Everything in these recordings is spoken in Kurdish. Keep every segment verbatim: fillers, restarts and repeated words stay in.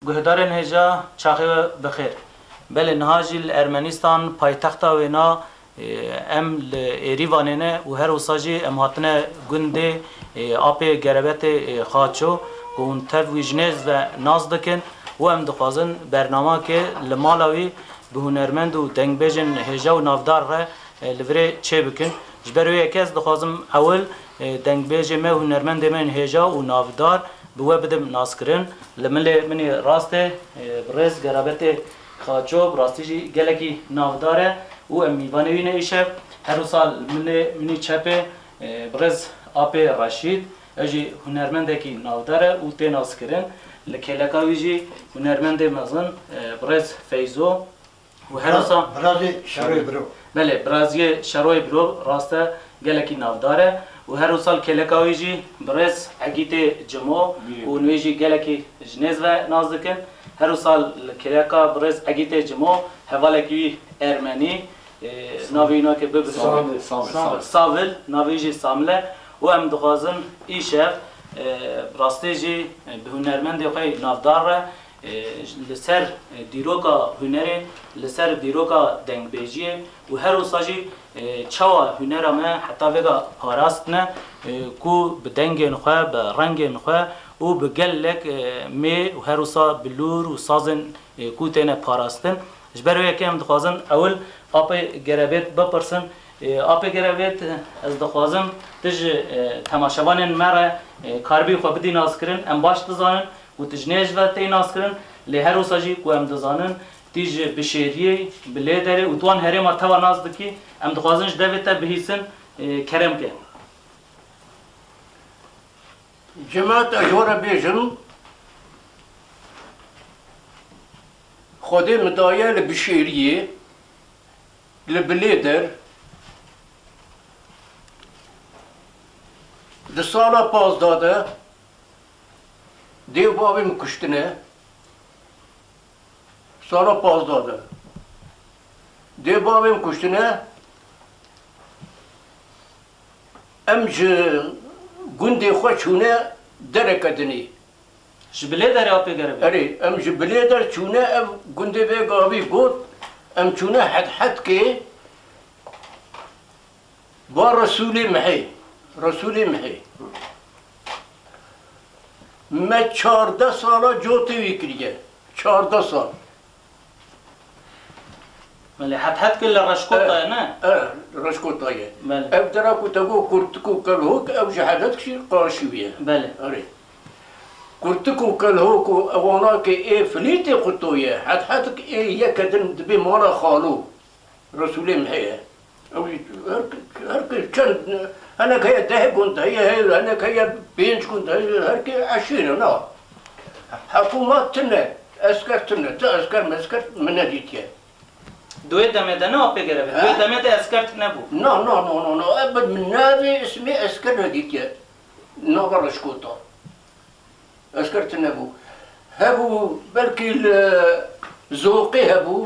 Guhdarên hêja, çaxê we bi xêr. Belê, niha jî li Ermenistan, paytexta wêna, e, em li Êrîvanê ne û her wisa jî em hatine gundê, e, Apê Gerebetê, e, Xaço, ku hûn tev wî ji nêz ve nas dikin û em dixwazin bernameke li mala wî bi hunermend û dengbêjên hêja û navdar re, e, li virê çêbikin. Ji ber wê yekê ez dixwazim ewil, e, dengbêjê me û hunermendê me yên hêja û navdar bi we bidim naskirin. Li milê min ê rastê, e, birêz Gerabetê Xaço, bi rastî jî gelekî navdar e û em mîvanê wî ne îşev. Her wisa li milê min ê çepê, e, birêz Apê Reşîd, ew jî hunermendekî navdar e û tê naskirin. Li kêleka wî jî hunermendê mezin, e, birêz Feyzo, û her wisa Birazê Şeroyê Biro. Belê, Biraziyê Şeroyê Biro, rast e, gelekî navdar e. Û her wisa li kêleka wî jî birêz Egîtê Cimo, Bî. Û wê jî gelekî ji nêz ve nas dikin. Her wisa li kêleka birêz Egîtê Cimo, hevalekî wî ermenî, e, navê wî nake bibir. Savil, Savil, Savil. Savil, navê wî jî Samil e. Û em dixwazin îşev, e, rastê jî, e, bi hunermendê xwe navdar re, e, li ser, e, dîroka hunerê, li ser dîroka dengbêjiyê û her wisa jî, e, çawa hunera me heta vêga parastine, e, ku bi dengên xwe, bi rengên xwe û bi gelek, e, mê û her wisa bi lûr û sazên, e, ku têne parastin. Ji ber wê yekê em dixwazin ewil Apê Gerebêt bipirsin. E, Apê Gerebêt, ez dixwazim tu ji, e, temaşevanên me re, e, karibî xwe bidî naskirin. Em baş dizanin ku tu ji nêj ve tê naskirin, lê her wisa jî ku em dizanin, tî ji Bişêriyê, Bilêderê û tu wan herêma tewa nas dikî, em dixwazin ji devê te bihîsin, e, kerem ke. Cemaet, ez ji we re bêjim, Xwedê min daye li Bişêriyê, li Bilêder, di sala pazdeh de dê û bavê min kuştine. Sala pazdeh de dê û bavê min kuştine. Em ji gundê xwe çûne dereke dinê. Ji Bilêderê Apê Gerebê? Erê, em ji Bilêder çûne, ev gundê vê gavî got, em çûne Hethetgê, ba Resûlê Mihê, Resûlê Mihê. Me çardeh sala cotê wî kiriye. Çardeh sal. Belê, Hethetgê li Reşkota ye, ne? E, Reşkota ye. Belê. Ev dera ku te got Kurtik û Kelhok, ew ji Hethetgê jî qarşî wî ye. Belê. Erê. Kurtik û Kelhok û ewana ke ê Filîtê Quto ye. Hethetg ê yeke din dibê mala xalo. Resûlê Mihê ye. Ew jî her, her çend, hinek heye deh gund heye, hinek heye pênc gund heye, her kê eşîr e, na. Hikûmet tune, esker tune, ti esker mesker min nedîtiye. Di wê demê de ne Apê Gerebê, di wê Ha? demê de esker tune bû. Na, na, na, na, na, ev min navê ismê esker nedîtiye. Nava Reşkota. Esker tune bû. Hebû, belkî li Zoqê hebû.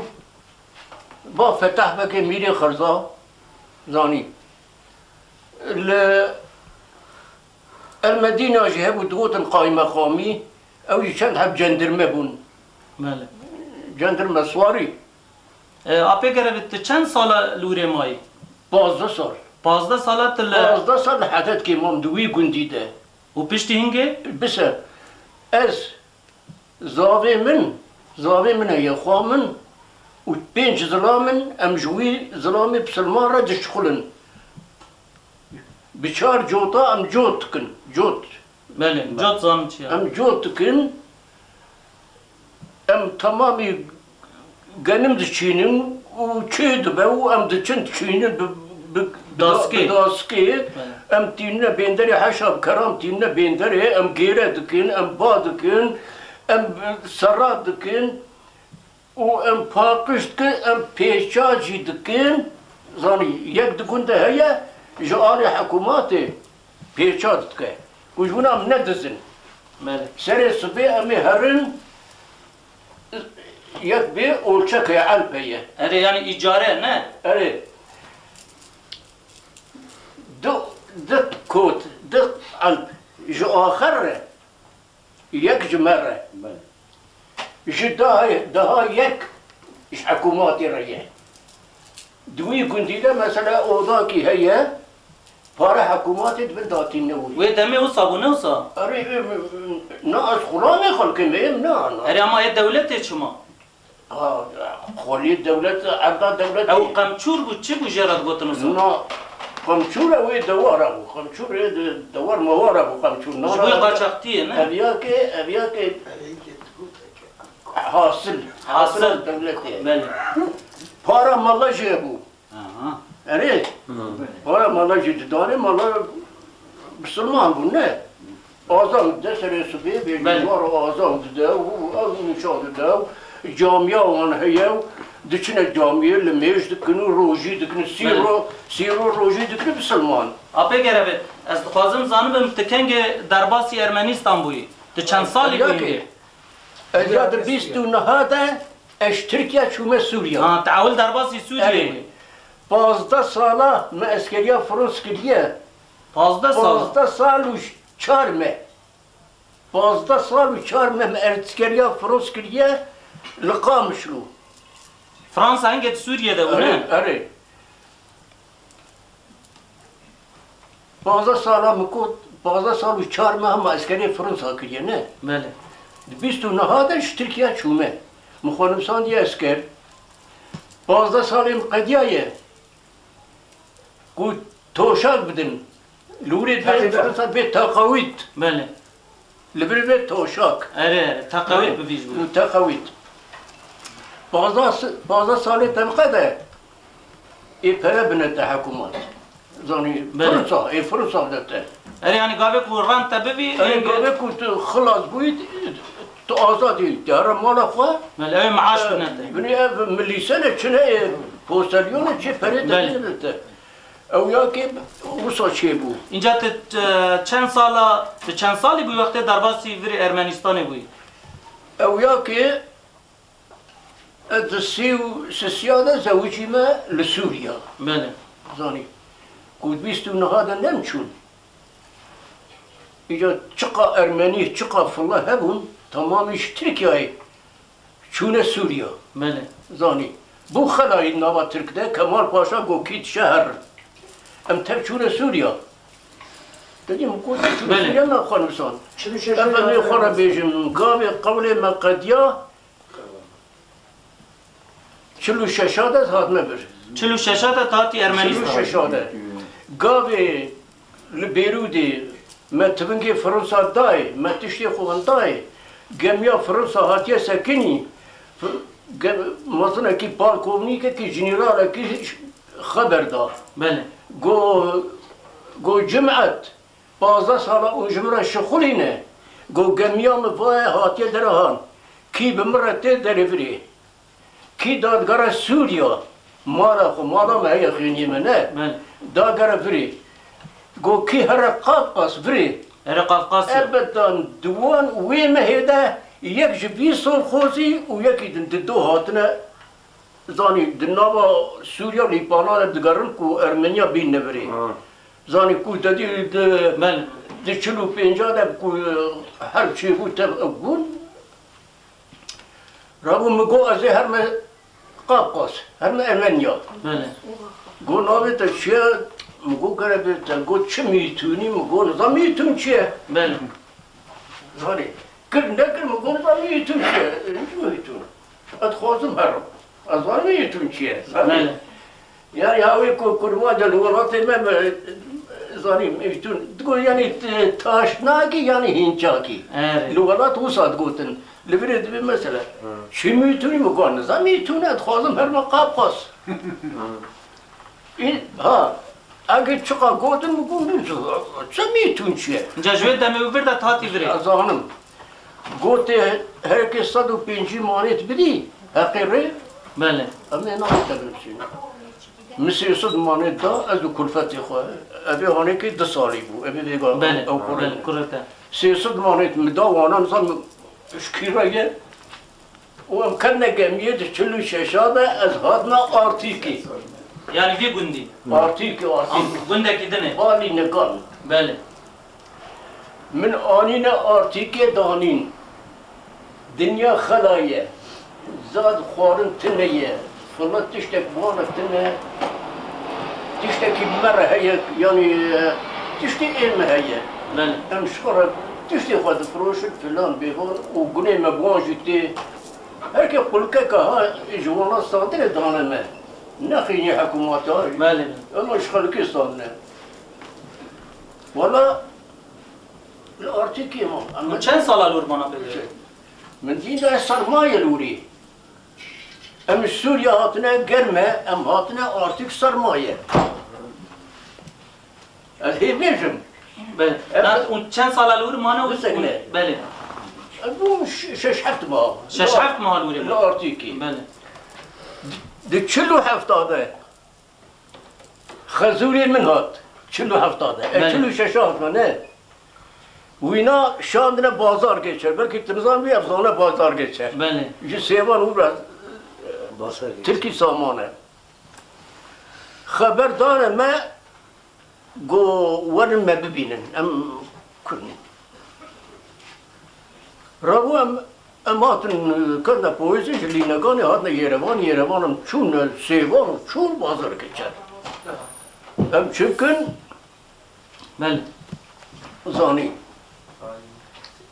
Ba Fetah Bekê Mîrê Xerza zanî. Li El Medîna jî hebû, digotin qaymeqamî. Ew jî çend heb cendirme bûn. Belê. Cendirme swarî. E, Apê Gerebê, tu çend sala li wirê mayî? Pazdeh sal. Pazdeh sala tu li Pazdeh sal li Hethetgê mam, di wî gundî de. Û piştî hingê? Bise, ez, zavê min, zavê min heye, xwa min û pênc zilam in, em ji wî zilamê bisilman re dişixulin. Bi çar cota em cot dikin, cot. Belê, cot zanim çi ye? Em cot dikin, em temamî genim diçînin û çê dibe û em diçin diçînin bi, bi, bi da-, Daskê. bi daskê. Belê. Em tînine bênderê, heşa bi keram tînine bênderê, em gêre dikin, em ba dikin, em serrat dikin û em paqij dikin, em pêça jî dikin. Zanî, yek di gund de heye, ji alî hikûmatê pêça dike. Ku ji wina em nedizin. Belê. Serê sibê em ê herin, yek bê olçek heye, elp heye. Erê, yanî îcare, ne? Erê. Du, du kot, du elp ji axer re, yek ji me re. Belê. Ji daha, daha yek ji hikûmatê re ye. Di wî gundî de mesela odakî heye, para hikûmatê di bin datîne wî. Wê demê wisa bû, ne wisa? Erê, em, em, na ez xulamê xelkê me, em na, na. Erê, ama yê dewletê çima? Ha, xweliyê dewlet, erda dewletê. Ew qemçûr bû, çi bû jê re digotin wisa? Na, qemçûr e wê dewara bû. Qemçûr ê de-, dewar mewara bû qemçûr. Ji bo yê qaçaxtiyê, ne? Ev ya ke, ev ya ke. Hasil. Hasil. Hasil dewletê. Belê. Para mala jê bû. Aha. Erê. Hı. Para mala jê didanê, mala bisilman bû, ne? Azan dide serê sibê, bêjin Belê. Waro azan dide û ew nîşan dide û camiya wan heye û diçine camiyê limêj dikin û rojî dikin, Belê. Sîro, sîro rojî dikin bisilman. Apê Gerevê, ez dixwazim zanibim, tu kengê derbasî Ermenistan bûyî? Tu çend salî Ev ya bûyî? Ke, Ev ya di bîst û neha de ez ji Tirkiye çûme Sûriye. Ha, te ewil derbasî Sûriyeyê Erê. Bûyî. Pazdeh sala me eskeriya Frans kiriye. Pazdeh sal? Pazdeh sal û çar me. Pazdeh sal û çar me me eskeriya Frans kiriye li Qamişlo. Fransa hingê di Sûriye de bû, ne? Erê, erê. Pazdeh sala min got, pazdeh sal û çar meh me eskerê Fransa kiriye, ne? Belê. Di bîst û neha de ji Tirkiye çûme. Min xwe nivîsandiye esker. Pazdeh salê min qediyaye. Ku toşak bidin. Li wirê divê Teqîbe. Fransa bê teqawît. Belê. Li vir ve toşak. Erê, erê, teqewît Erê, bi vî ji bo. Teqewît. Pazdeh s-, pazdeh salê te miqede ê pere bine te hikûmet. Zanî, Belê. Fransa, ê Fransa bide te. Erê, yanî gavê ku rent te bivî, Erê, ê gavê ku tu xilas bûyî, tu azad î. Te here mala xwe. Belê, ew ê maaş E, bine te. Binê ev milîsene çine ê, posteliyone çi perê te Belê. Bide te. Ew ya ke wisa çêbû. Înca tu, e, çend sala, tu çend salî bûyî wextê derbasî virê Ermenistanê bûyî? Ew ya ke ez di sî û sisiya de zewicîme li Sûriya. Belê. Zanî. Ku bîst û neha de nem çûn. Îca çiqa Ermenî, çiqa file hebûn, temamî ji Tirkiyeyê. Çûne Sûriya. Belê. Zanî. Bû xelayî nava Tirk de Kemal Paşa got kî dişe herin. Em tev çûne Sûriya. Dedî min got çûne Belê. Sûriya me xwe nivîsand. Çil û şeş Em em ê xwe re bêjin. Gavê qewlê me qediya. Çil û şeşa de hatime vir. Çil û şeşa de hatî Ermenistan. Çil û şeşa de. Gavê li Bêrûdê me tivingê Fransa dayê, me tiştê xwe dayê. Gemiya Fransa hatiye sekinî. F-, ge-, mezinekî, polkovnîkekî, jeneralekî xeber da. Belê. Go, go cimet. Pazdeh sala û ji min re şixulîne. Go gemiya min vaye hatiye dere han. Kî bi min re tê derê virê. Kî dadigere Sûriya. Mala xwe, mala me heye xêniyê me ne. Belê. Dagere virê. Go kî here Qafqas virê. Here Qafqasya. Ebedan di wan wê mehê de yek ji vî solxozî û yekî din di do hatine Zanî, di nava Sûriya û Lîbana de digerin ku Ermeniya bînine virê. Ha. Zanî ku te dî di, Belê. Di çil û pênca de ku herb çêbû tev ew bûn. Rabû min got, ez ê herme Qafqas, herme Ermeniya. Belê. Got, navê te çi ye? Min got, gere bê te got, çi mîtûnî? Min got, nizam mîtûn çi ye? Belê. Zanî, kir nekir, min got, nizam mîtûn çi ye? Çi mîtûn? Ez dixwazim herim. Ez zanim mîtûn çi ye? Belê. Yani ya wê ku kurmaca li welatê me, me, zanî mîtûn. Digo yani t-, taşnakî yani hînçakî. Evet. Li welat wisa digotin. Li virê dibê mesela. Hı. Çi mîtûnî min got, nizam mîtûn e, dixwazim herme Qafqas. Hı. Î-, ha, eger çiqa gotin, min got, çi mîtûn çi ye? Ca ji wê demê û vir de hatî virê. Ez zanim. Gotê, herkê sed û pêncî manêt bidî, heqê rê. Belê. Em ê nabê te binivîsîn. Min sê sed manêt da, ez û kulfetê xwe. Evê hanekê du salî bû. Evê vêga Belê, ew kurê belê, ne. Kurê te. Sê sed manêt min da, wana nizam ji kî re ye. Û em ketine gemiyê di çil û şeşa de ez hatime Artîkê. Yani vî gundî? Artîkê, Artîk. Am, gundekî din e? Balî Nikan. Belê. Min anîne Artîkê danîn. Dinya xela ye. Zad xwarin tune ye. File tiştek bi wan re tune. Tiştekî bi me re heye, yanî, e, tiştê ê me heye. Belê. Em ji xwe re tiştê xwe difiroşin, filan bêvan û gunê me bi wan jî tê. Herkê qulkeka ha ji wana standinê dane me. Nexînî hikûmeta. Belê, belê. Ema ji xelkê standine. Wala, li Artîkê ma. Em Hûn çend sala li wir mana pê? Min dî de sermaye li wirî. Em ji Sûriye hatine germ e, em hatine Artîk sermaye. Ez hê bêjim. Belê. Em Na, hûn çend sala li wir mane û Bisekine. Belê. Ez bûm ş-, şeş heft ma. Şeş heft ma li wir Li ma. Artîkî. Belê. Di çil û hefta de. Xezûrê min hat, çil û hefta de. E, Belê. Çil û şeş hatme, ne? Wîna şandine bazar geçer. Belkî tu nizan wî ev zane bazar geçer. Belê. Ji Sêvan û re Bazar geçer. Tirkî samane. Xeber dane me, go werin me bibînin. Em Kurd in. Rabû em, em hatin, e, ketine poyîzê ji Lîneganê hatine Yerevan, Yerevan em çûne Sêvan û çûn bazar geçer. Em çi bikin? Belê. Zanî.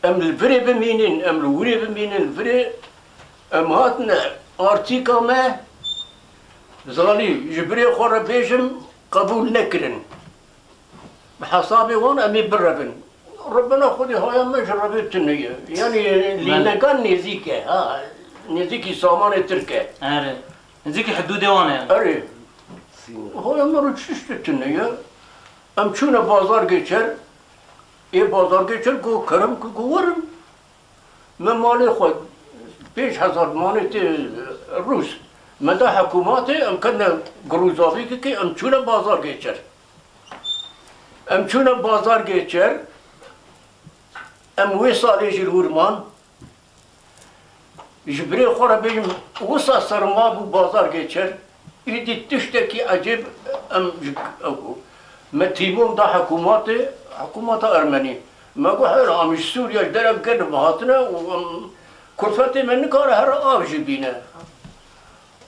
Em li virê bimînin, em li wirê bimînin, virê em hatine Artîka me, zanî, ji birê xwe re bêjim, qebûl nekirin. Bi hesabê wan em ê birevin. Rebena Xwedê haya me ji revê tune ye. Yanî Belê. Lînegan nêzîk e, ha, nêzîkî samanê Tirk e. Erê. Nêzîkî hidûdê wan e yani. Erê. Haya me rû çiştê tune ye. Em çûne bazar geçer. Ê bazar geçer, go kerem ku go werin. Me malê xwe pênc hezar manetê rûs me da hikûmatê, em ketine girûzavîkekê, em çûne bazar geçer. Em çûne bazar geçer, em wê salê jî li wir man. Ji birê xwe re bêjim, wisa serma bû bazar geçer, êdî tiştekî ecêb em ji, ew, me tîmon da hikûmatê, hikûmata Ermenî. Me got, hera, em ji Sûriye ji derek gelê me hatine û em kulfetê me nikare here av jî bîne.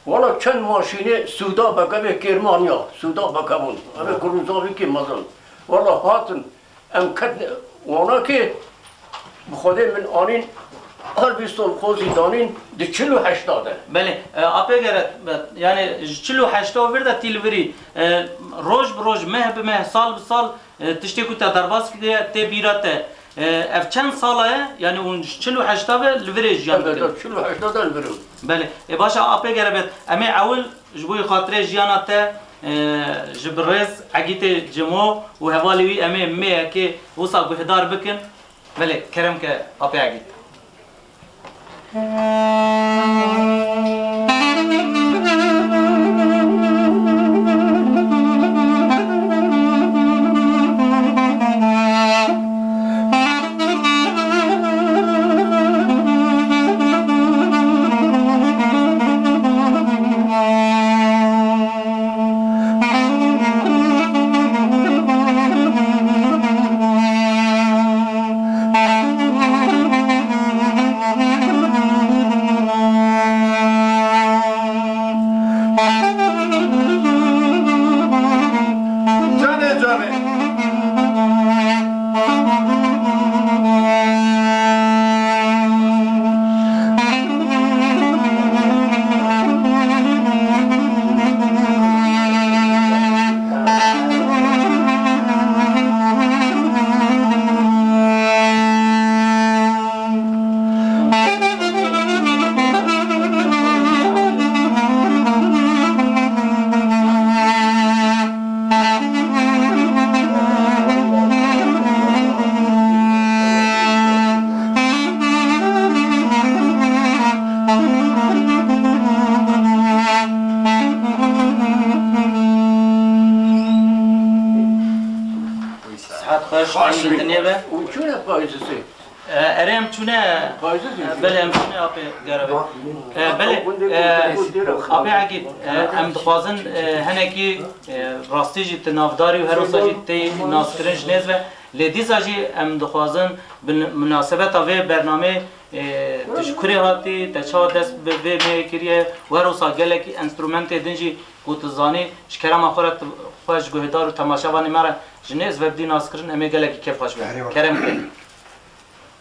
Wala çend maşînê sûda beke vê Kêrmaniya, sûda beke bûn. Ev ê kurûzavîkê mezin. Wala hatin, em ketin wanakê, bi Xwedê min anîn, her bîst û xozî danîn di çil û heşta de. Belê, e, apê gere, be, yani ji çil û heşta vir de tî li virî, e, roj bi roj, meh bi meh, sal bi sal, e, tiştê ku te derbas kiriye, tê bîra te. E, ev çend sala ye? Yani hûn ji çil û heşta ve li virê jiyan Evet, dikin. Evet, çil û heşta de li vir im. Belê. E, baş e, apê gere be, em ê ewil ji bo xatirê jiyana te, e, ji bi rêz Egîtê Cimo û hevalê wî em ê mêyekê wisa guhdar bikin. Belê, kerem ke apê Egît. Canê canê. Sihet xweş, Xweş dengê bî. Dinê be. Û çûne payîzê? E, erê em çûne, Payîzê e, çûne. Belê em çûne apê gere be. E, belê, e, apê Egîd, e, em dixwazin, e, henekî, e, rastî jî tu navdarî û her wisa jî tê naskirin ji nêz ve. Lê dîsa jî em dixwazin bi minasebeta vê bernameyê Ê, tu ji kurê hatî, te çawa dest bi vê mêyê kiriye? Wer wisa gelekî enstrûmentê din jî ku tu zanî, ji kerema xwe re tu xwe ji guhdar û temaşevanê me re ji nêz ve bidî naskirin, em ê gelekî kêfxweş bin. Erê wele. Kerem ke.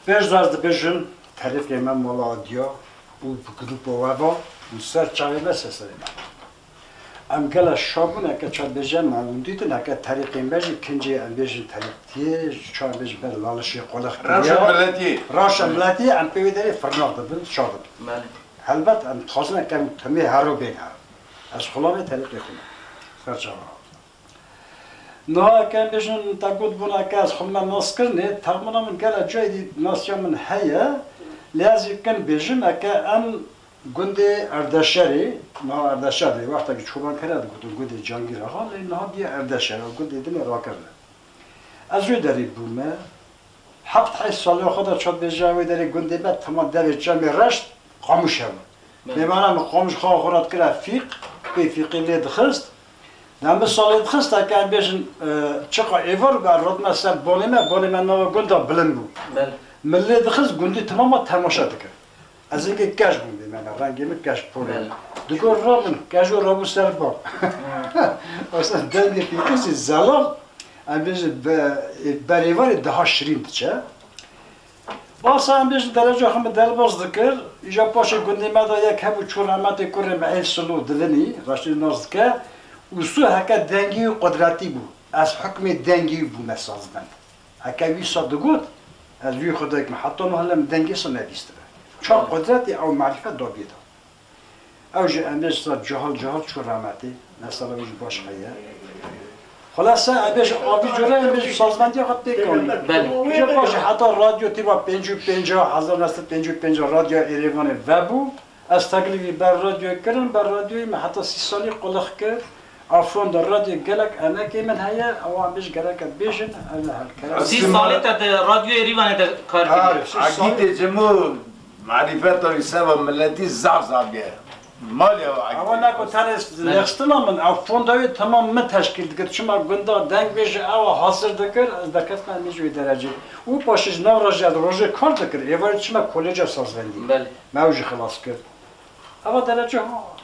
Pêş ez dibêjim, terîqê me mala Adiya û bi grupo we ve û ser çavê me ser serê me. Em gele şa bûn, heke çawa bêje, me hûn dîtin, heke terîqê me jî kincê em bêjin terîqtiyê, çawa bêjin ber lalişê qulix kiriye. Rewşa miletiyê. Rewşa miletiyê, em pê wê derê firnaq dibin, şa dibin. Belê. Helbet em dixwazin heke em timê hero bên hero. Ez xulamê terîqê xwe me. Ser çava. Niha heke em bêjin, te got bûn, heke ez xwe me nas kirinê, texmîna min gele cayê dî nasiya min heye, lê ez yê kin bêjim, heke em Gundê Erdeşerê, niha Erdeşer bê, wextekî Çobankere digotin gundê Cangîr Axa, lê niha bûye Erdeşer, ew gundê din ê rakirine. Ez wê derê bûme, heft heyş saliya xwe de çawa dibêje wê derê gundê me tema devê Çemê Reşt, qamûş hebû. Belê. Bêmana min qamûş xwe xwe re dikire fîq, pê fîqê lê dixist. Dem bi salê dixist, heke em bêjin, e, çiqa êvar û ber rotme ser bonê me, bonê me nava gunda bilind bû. Belê. Min lê dixist, gundî temama temaşe dikir. Ez hingê keş bûm, bêmane, rengê min keş porê. Belê. Digot, "Ra min, kejo rabû ser ban." Hı. Aslında dengê pîqîsî zelal, em bêjin be-, berêvarê daha şirîn diçe. Basa em bêjin dereca xwe min derbas dikir, îja paşê gundê me de yek hebû çû rehmetê kurê me Êl Silo Dilinî, raştî nas dike, û su heke dengî û qudretî bû. Ez hukmê dengî bûme sazbend. Heke wî sa digot, ez wî xwe dikim, heta niha lê min dengê sa nebîstibe. Çawa qudretê ew marîfet da bê de. Ew jî em bê sa cahil cahil çû rehmetê. Mesela wî jî baş heye. Xulasa em bê ji avî cure em bê ji sazbendiya xwe têk anî. Belê. Ji baş heta radyo tîba pêncî û pênc, hezar neh sed pêncî û pênc radyoya Êrêvanê vebû. Ez teklîfî ber radyoyê kirin, ber radyoyê min heta sî salî qulix kir. A fonda radyo gelek emekê min heye, ew em bê ji gereke bêjin, ev ne her kerem. Sî salî te di radyoyê Rîvanê de kar kiriye. Agîtê Cimo marîfeta wî seba miletî zaf zaf ye. Malê ew Agîtê. Ewa ne ku tenê lexistina min, ew fonda wê temam min teşkîl dikir. Çima gunda deng bêje ewa hasir dikir, ez derketime em bê ji wê derecê. Û paşê ji nav rojê, ez rojê kar dikir, êvarê çima koleja sazbendî. Belê. Me ew jî xilas kir. Eva derece ha,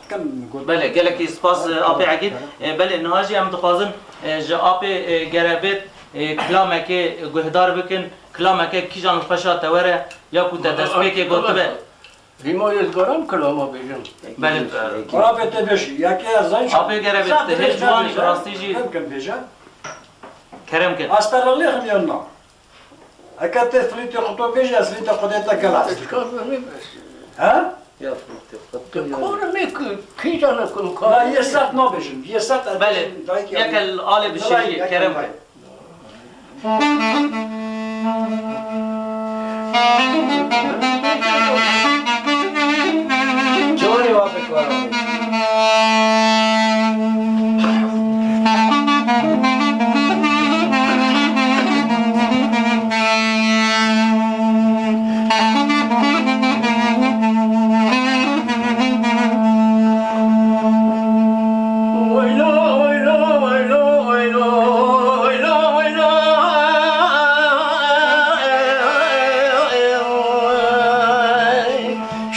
ken got. Belê, gelekî spas, e, apê Egîd. E, belê, niha jî em dixwazin, e, ji apê, e, Gerebêt, e, kilamekê guhdar bikin, kilameke kîjan xweşa te were, ya ku te destpêkê gotibe. Rîma yê zgaran kilama bêjin. Belê. Xurafê te bêjî, yekê ez zayî. Apê Gerebêt, te hêj ciwanî, bi rastî jî. Kerem kin, bêje. Kerem kin. Asta lê xim yan na. Eke tê flîtê xwe to bêjî, ez flîtê xwe dê te gela. He? Ya flîtê xwe to ya. Kor me ku, kîja ne ku kor. Na, yê sert nabêjim, yê sert ez bêjim, dayîkê. Belê, yeke li alê bişêjî, kerem ke. Ciwanê wa pêk were.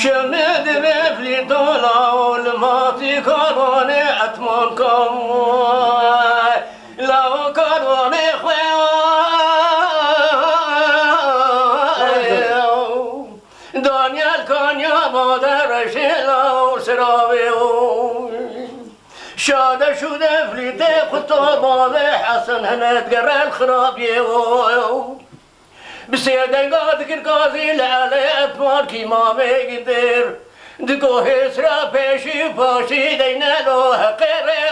Şemê divê flîtola û li matî karwanê etman kam. Law karwanê xwe. Daniel kanya bade reşê law siravê. Şade şûde flîtê xwe to bavê Hesen hene digerel xirabiyê. Bi sê denga dikir gazî li elê etmarkî mavê gidir. Di gohê sira pêşî û paşî deyne lo heqê rê.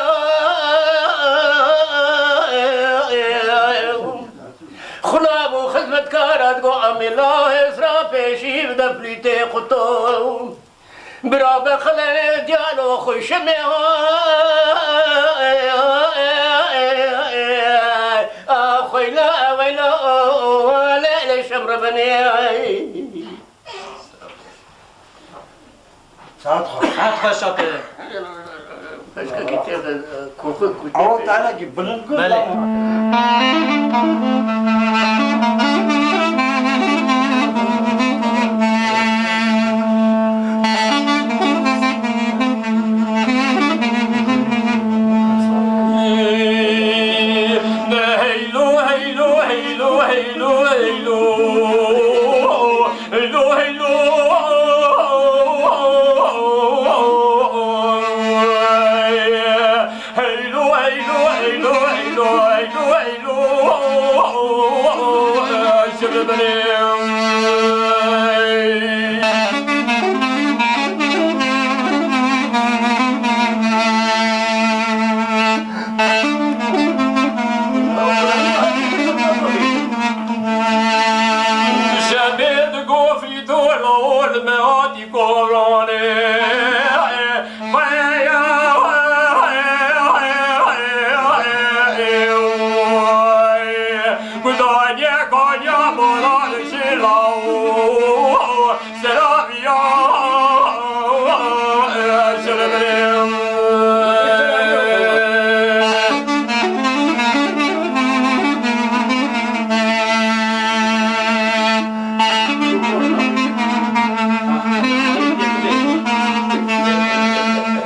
Xula bû xizmetkara digo emê lahê sira pêşî bide flîtê quto. Bira be xelê diyalo xwe şimê. A xweyla, weyla, lê, lê şem rebenê. Saet xweş. Saet xweş, şatê. Ew tenekî bilind got. Belê. Ama.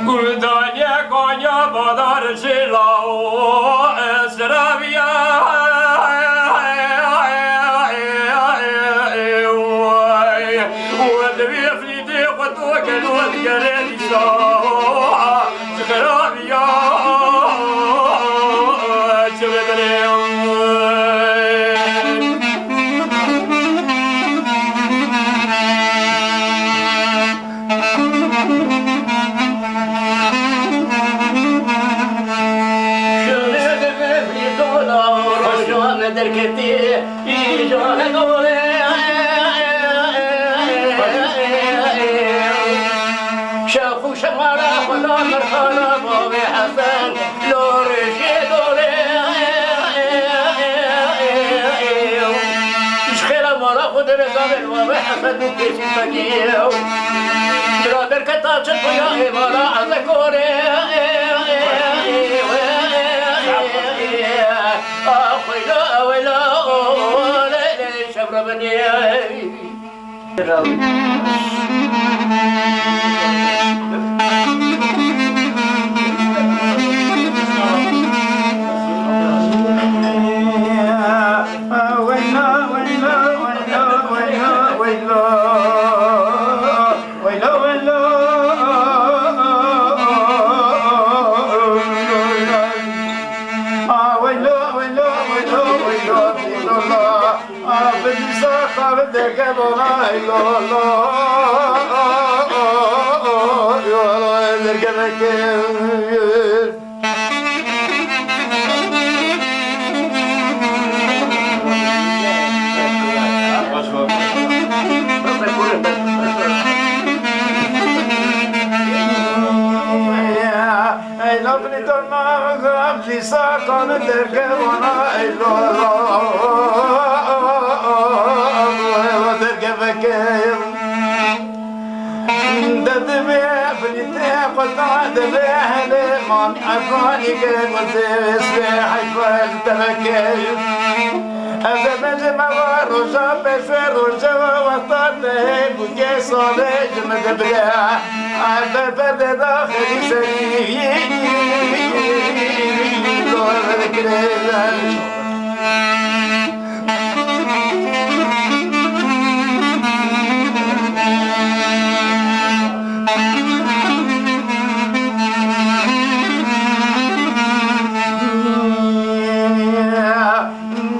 Guldanê Konya badar şila o esraviya. Û divê flîtê xwe to kelo digere dîsa. Ji xerabiya çi bibirê. Şûnê divê vî dola rojan derketî, îjan dolê. Şex û şemala xweda mirxana bavê Hesen. Lor jê dolê. Ji xêra mala xwe derê gavê li wavê Hesen û pêsî fekî. Bira derketa çi xuya ê mala ez e korê. Axweyla, eweyla, olê, şevrebenê. Abi dîsa xavi derge bona, ey lo lo, derge veke. Ey la bilî dona, gamcî sakan derkevana, ey lo lo, derkeveke. De divê bilî te xweda divê hele man efanî ke gozê sê heyfa deveke. Ez ê bêjim eva roja pêşve roja wexta te bûke salê ji min dibire. Ez ê perdê daxilî serî dor kirê.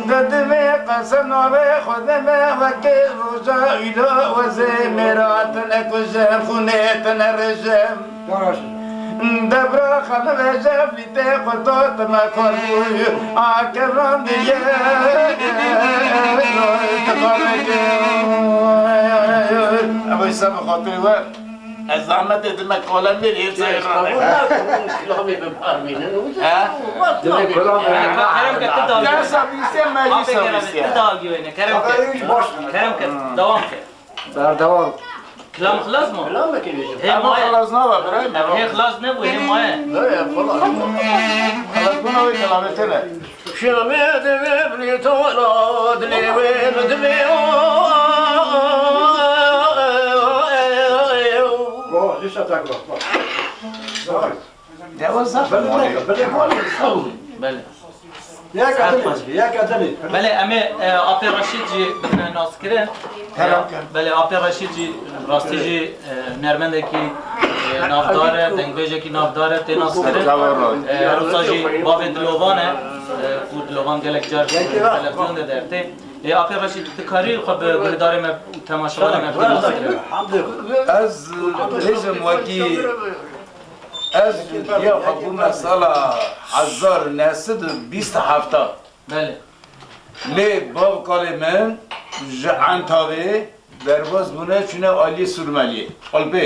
De divê qesem navê Xwedê me weke roja îlo wezê mêra tine kujin xûnê tine rejim. Debra xanime jevlî tê xwe to tine kor bû a kevran diye te kor neke. Ebo îsa bi xatirê we. Ez zehmetê dime kolemê rê. Kilamê bi parmînin û He? Dime kolamê. Kerem ke tu dalgî. Dersa bîsê meclisa bîsê. Tu dalgî wêne. Kerem ke. Kerem ke. Dewam ke. Berdewam. Kilam xilas mı? Kilam mı kiriyorsun? Hê maye. Xilas nabe, birayê me. Hê xilas ne bu, hê maye. Xilas buna ve kelamete ne? Şamê divê bilî tola dilê wê min divê. Go, lişa tak bak, bak. Dewa zaf. Belê, belê, belê. Belê. Ya kadın, ya kadın. Belê, em ê, e, Apê Reşîd jî bidine naskirin. Kerem, kerem. Belê, Apê Reşîd jî rastî jî, e, nermendekî, e, navdar e, dengbêjekî navdar e, tê naskirin. E, her wisa jî bavê Dilovan e, e, ku Dilovan gelek car televîzyon de dertê. E, Apê Reşîd, tu karî xwe bi guhdarê me û temaşevanê me bidî naskirin? Ez bêjim wekî ez ya xwe bûme sala hezar neh sed û bîst hefta. Belê. Lê bav kalê min ji Entavê derbas bûne çûne aliyê Sûrmeliyê. Qulpê.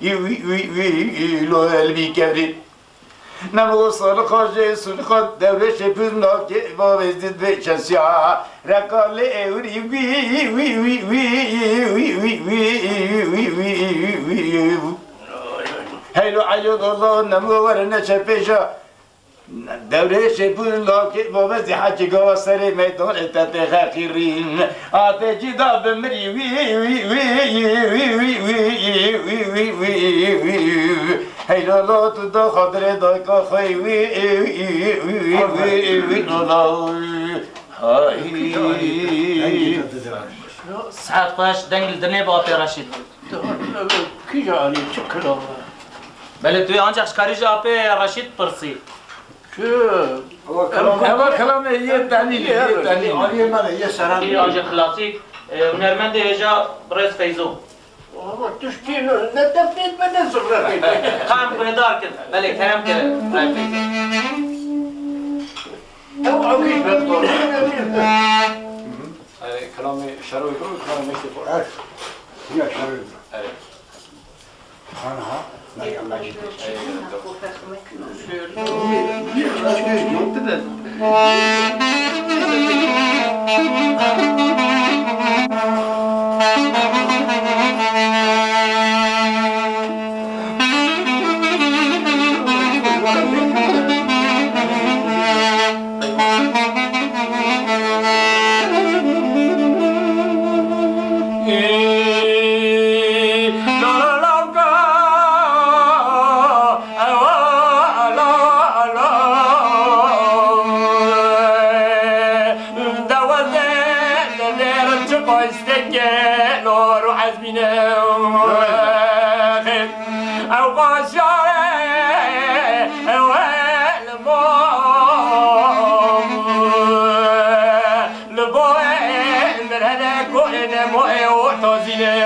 wî, wî, wî, wî, lo elbî kevrî. Nemo salixa jê sulxa dewrê şepûr nakê vavêzdî dibê çesiya. Reka lê ewrî wî, wî, wî, wî, wî, wî, wî, wî, wî, wî, wî, wî. Heylo eylo Allah nemo were neçe pêja. Dewrê şepûr nakê vavêzdî hecî gava serê meydanê te tê xeqîrîn. Atê cî da bimirî wî, wî, wî, wî, wî, wî, wî, wî, wî, wî, wî, wî, wî, wî, wî, wî. Hey lala tu da xatirê dayka xwe wî, wî, wî, wî, wî, wî, wî, lala. Hay. Sihet xweş, deng li dinê bi apê Reşîd. Kîja anî çi kilama? Belê tu yê ancak ji karî ji apê Reşîd pirsî. Çi? Eva kelamê yê tenî, yê tenî. Aliyê me de yê seran. Yê ancak klasîk, e, hunermendê hêja birêz Feyzo. Ama tiştî ne, ne tefrît me ne zirre. Tam guhdar kin. Belê, kerem ke. Ew ewî berdor. Erê, kelamê Şeroyê Bro, kelamê Meştê Xo. Evet. Yine Şeroyê Bro. Evet. Anha, Meryem Mecid. Li bo ê mirene ku ê nemo ê ortozîne.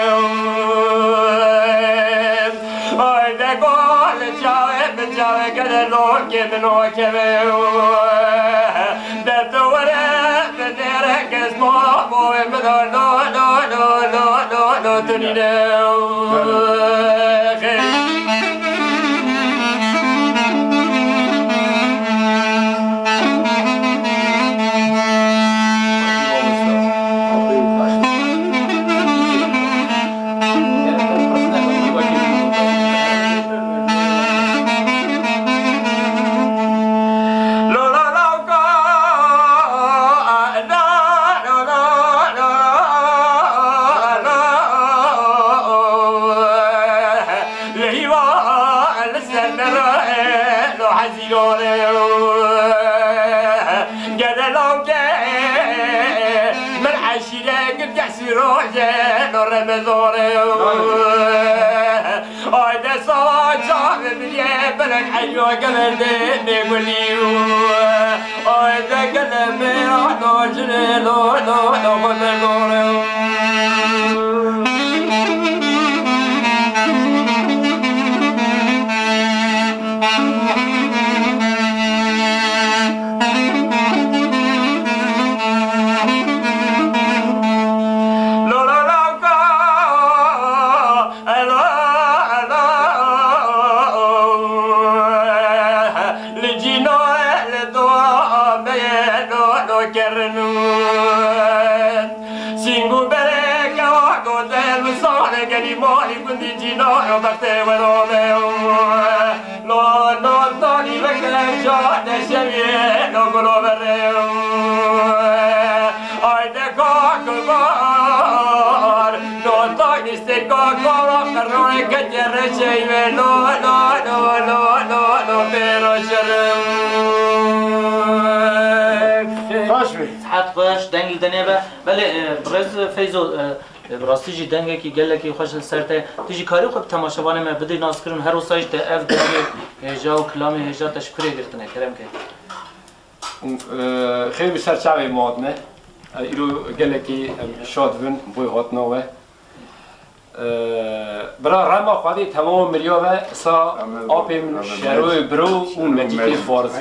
Ay de gol çawe bi çawe gele lokê min o keve. De tu were bi nêre kes mo bo ê min o lo lo lo lo lo lo tunîne. Li hîva li ser me re lo hezîro re. Gede lawke min eşîre gir kesî roje lo remezore. Ay de sawa çavê min ye belek eyo geverde me gulî. Ay de gele me ano jine lo lo lo xo berdore. Li cîno li do me no no kerin. Sîng û bereke wa gozel misale gelî malî gundî cîna yo bextê we rame. Lo lo tanî veke ca de şevî lo gulo vere. Ay de kak bar no tanî stêka kara qirrayeke cerre şeyve lo lo lo lo lo lo bêro şerim. Baş be. Sihet xweş, deng li denê be. Belê, e, birêz Feyzo, e, e, bi rastî jî dengekî gelekî xweş li ser te. Tu jî karî xwe bi temaşevanê me bidî naskirin, her wisa jî te ev dengê hêja û kilamê hêja te ji kurê girtine, kerem ke. Xêr bi ser çavê me hatine. Îro gelekî em şad bin boy hatina we. Bira rema Xwedê temama miriya ve sa apê min Şeroyê Biro û Mecîtê Fariz.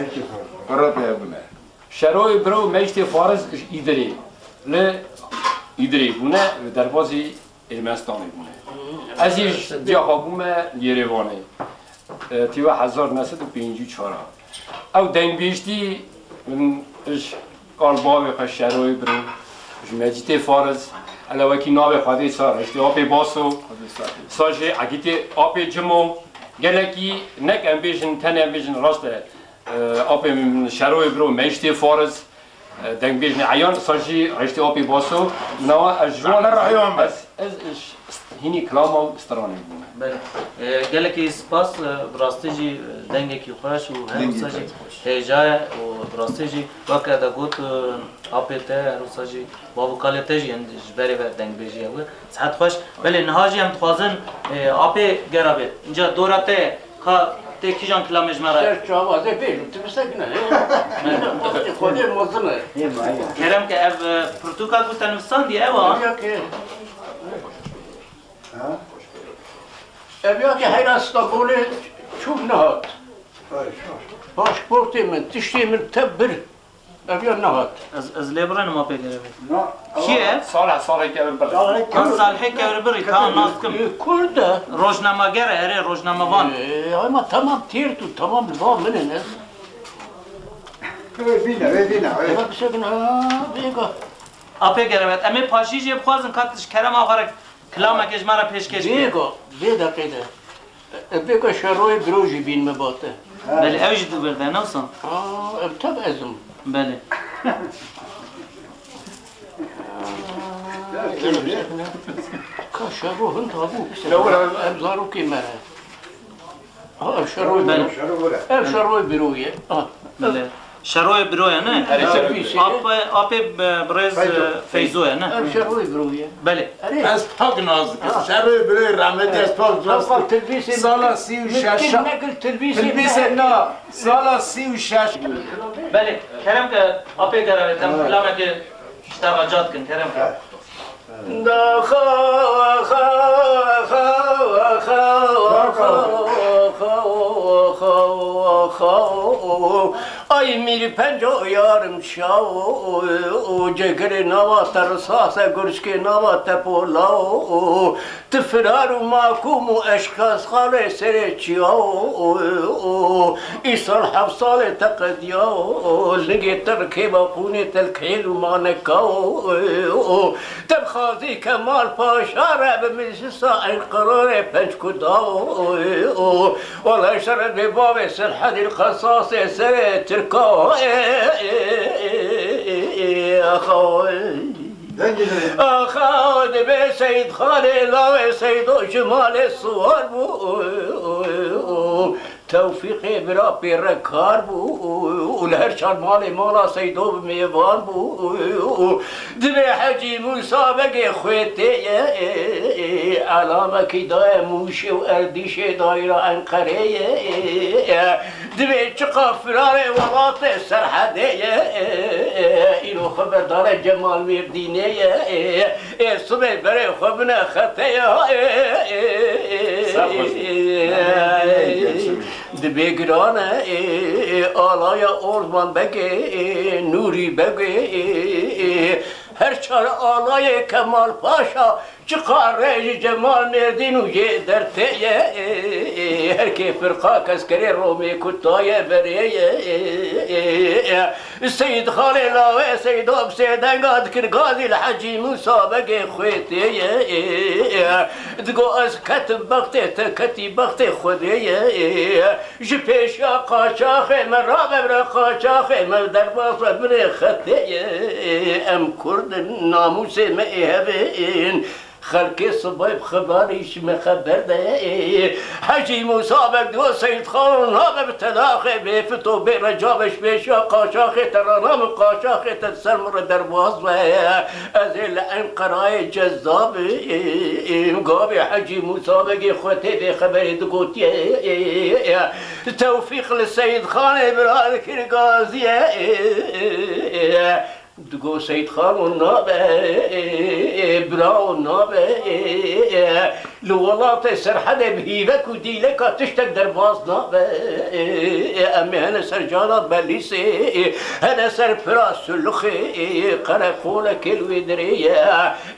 Şeroyê Biro û Mecîtê Fariz ji Îdirê, li Îdirê bûne, li derbazî Ermenistanê bûne. Ez jî ji diya xwe bûme li Yerêvanê. E, tîve hezar neh sed û pêncî û çar a. Ew dengbêjtî min ji kal bavê xwe Şeroyê Biro, ji Mecîtê Fariz, ele wekî navê Xwedê sa reştê apê Baso, sa jê egîtê apê Cimo, gelekî nek em bêjin, tenê em bêjin rast e, e, apê min Şeroyê Biro, Mecîtê Fariz, e, dengbêjinê eyan, sa jî reştê apê Baso, nawa ez ji wan Rahman be. Ez, ez, ez hînî kilama û stranê bûme. Belê. E, gelekî spas, e, bi rastî jî, e, dengekî xweş û her wisa jî hêja ye û bi rastî jî weke de got, e, apê te her wisa jî bav û kalê te jî, yani, ji berê ve dengbêjî ye wê. Sihet xweş. Belê, niha jî em dixwazin, e, apê gera bê. Înca dora te, ka tê kîjan kilamê ji me re? Ser çava zê bêjim, tu bi se gine, he? Xwedê mezin e. Kerem ke ev, e, pirtûka ku te nivîsandî, ew a? Ya ke. Ha? Ev ya ki heyra Stenbolê çûk nehat. Paşportê min, tiştê min tev bir. Ev ya nehat. Ez, ez lê birênim apê gerevê. Kî ye? Salih, Salih Kevir Birî. Ha, Salihê Kevir Birî, tamam, nas dikim. Ê, Kurd e. Rojnameger e, erê, rojnamevan. Ê, ama tamam têrt û tamam li van min in ez. Wê bîne, wê bîne, wê. Eva bisekin, ha, vêga. Apê gerevê, em ê paşî jê bixwazin, ka tu ji kerema xwe re kilamekê ji me re pêşkêş bike. Vêga, vê deqê de. E, vêga Şeroyê Biro jî bîn me bate. Belê, ew jî di vir de, ne wisa? Aa, ev tev ez im. Belê. Ka Şero hin tabû. Ev zarokê me ne. Ha, ev Şeroyê Biro. Ev Şeroyê Biro ye. Ha. Belê. Şeroyê Biro ye, ne? Erê, Şeroyê Biro. Apê, apê, e, birêz, e, Feyzo ye, ne? Ev Şeroyê Biro ye. Belê. Erê. Ez pak nas dikim. Ha. Şeroyê Biro ye, rahmetî, ez pak nas dikim. Sala sî û şeş. Nekil tilbîsê, tilbîsê na. Sala sî û şeş. Belê. Kerem ke apê gerevê, em kilamekê ji te re ca dikin, kerem ke. Ay mîr penco yarim şawo, cegirê nava te risas e, gurçkê nava te polawo. Tu firar û makum û eşqas xalê serê çiyawo. Îsal heft salê te qediyawo, lingê te rikêba qûnê te li kêl û manekawo. Te bi xazî Kemal Paşa re bi meclisa Enqerarê penc ku da. Wala şeref bê bavê Selhedîn Qesasê serê Tirka. Axa, dibê Seyîd Xanê lawê Seydo ji malê siwar bû. Tewfîqê bira pê re kar bû û li her çar malê mala Seydo bi mêvan bû. Divê Hecî Mûsa Begê xwê tê ye, elamekî daye Mûşê û Erdîşê dayîra Enqerê ye. Divê çiqa firarê welatê Serhedê ye, îro xwe berdare Cemal Mêrdînê ye. Ê sibê berê xwe bine xetê ya, ê, ê, ê, ê, ê, ê, dibê giran e, ê, ê, alaya Osman Begê, ê, Nûrî Begê, ê, ê, her çar alayê Kemal Paşa, çiqa re ji Cemal Mêrdîn û yê dertê ye, ê, ê, her kê firqa keskerê Romê ku taye berê ye, ê, ê, ê, Seyîd Xalê lawê Seydo bi sê denga dikir gazî li Hecî Mûsa Begê xwê tê ye. Digo ez ketim bextê te, ketî bextê Xwedê ye. Ji pêşiya qaçaxê me rabe bira, qaçaxê me derbas be binê xetê ye. Em Kurd in, namûsê me ê hevên. Xelkê sibayê bi xebarî ji me xeber de. Hecî Mûsa Beg digo Seyîd Xalo nabe bi telaxê, bê fito bê reca be ji pêşiya qaçaxê te, rana min qaçaxê te di ser min re derbas be. Ez ê li Enqerayê cezabim. Gavê Hecî Mûsa Begê xwe tê vê xeberê digotiye. Tewfîq li Seyîd Xanê bira dikir gaziye. Digo Seyîd Xalo nabe, birao nabe, li welatê Serhedê bi hîvek û dîleka tiştek derbas nabe. Em ê hene ser cala Belîsê, hene ser pira Sulixê, qereqolekê li wê derê ye.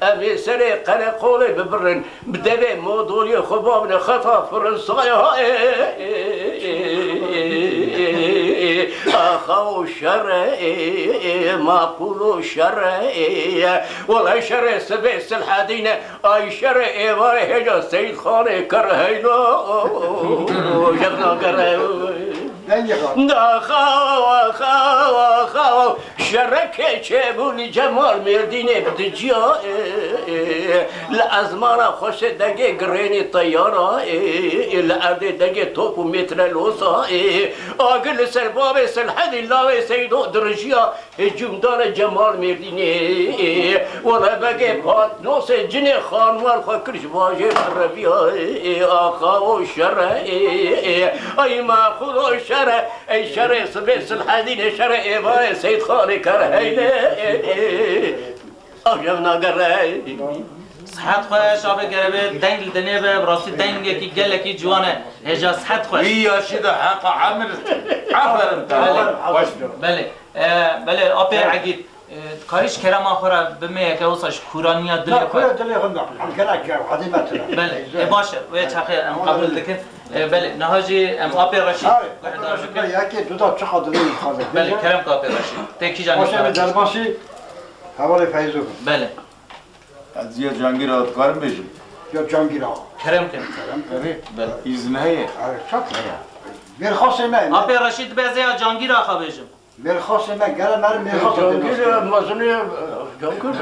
Em ê serê qereqolê bibirin. Bi devê modoliyê xwe babine xeta Fransayê ha, ê, ê, ê, ê, ê, ê, axa o şer e, ê, ê, ê, maqûl o şer e, ê, ê. Wele şerê sibê Silhedîn e, ay şerê êvarê hêja Seyîd Xanê ker heylo, jevna gere. Dengê xwe. Axa, axa, axa, şerekê çêbû li Cemal Mêrdînê bi diciya, e, e, li ezmana xweşê dengê girênê teyara, e, e, li erdê dengê top û mêtrelosa, e, agir li ser bavê Selhedî lawê Seydo dirijiya. Hicûm dane Cemal Mêrdînê, wele begê Patnosê cinê xanwal xwe kir ji bajêr re reviya, axa o şer e, ay maqûl o şer e, ey şerê sibê Silhedînê, şerê êvarê Seyîd Xalê ker heyle, a jevna gere. Sihet xweş, abê gerebê deng li dinê be, bi rastî dengekî gelekî ciwan e. Hêja sihet xweş. Wî yaşî de heqa emir. Aferin te. Belê. Xweş be. Belê. E, belê, apê Egîd. E, karî ji kerema xwe re bimê yeke wisa ji kûraniya dilê Na, xwe. Kura dilê xwe naqil. Em gelek ya, hadî me tira. Belê. E, baş e. Wê çaxê em qebûl dikin. E, belê. Niha jî em apê Reşîd guhdar bikin. Yekê du da çiqa dilê xwe. Belê, kerem ke apê Reşîd. Tê kîjan Baş e, me derbasî hevalê Feyzo bin. Belê. Ez ya Cangîr Axa dikarim bêjim? Ya Cangîr Axa. Kerem kin. Kerem kin. Erê, belê, îzin heye. Erê, çak heye. Mêrxasê me. Apê Reşîd, dibê ez ya Cangîr Axa bêjim. Mêrxasê me, gere mer mêrxasê Cangîr, e, mezinê, e, Cangîr.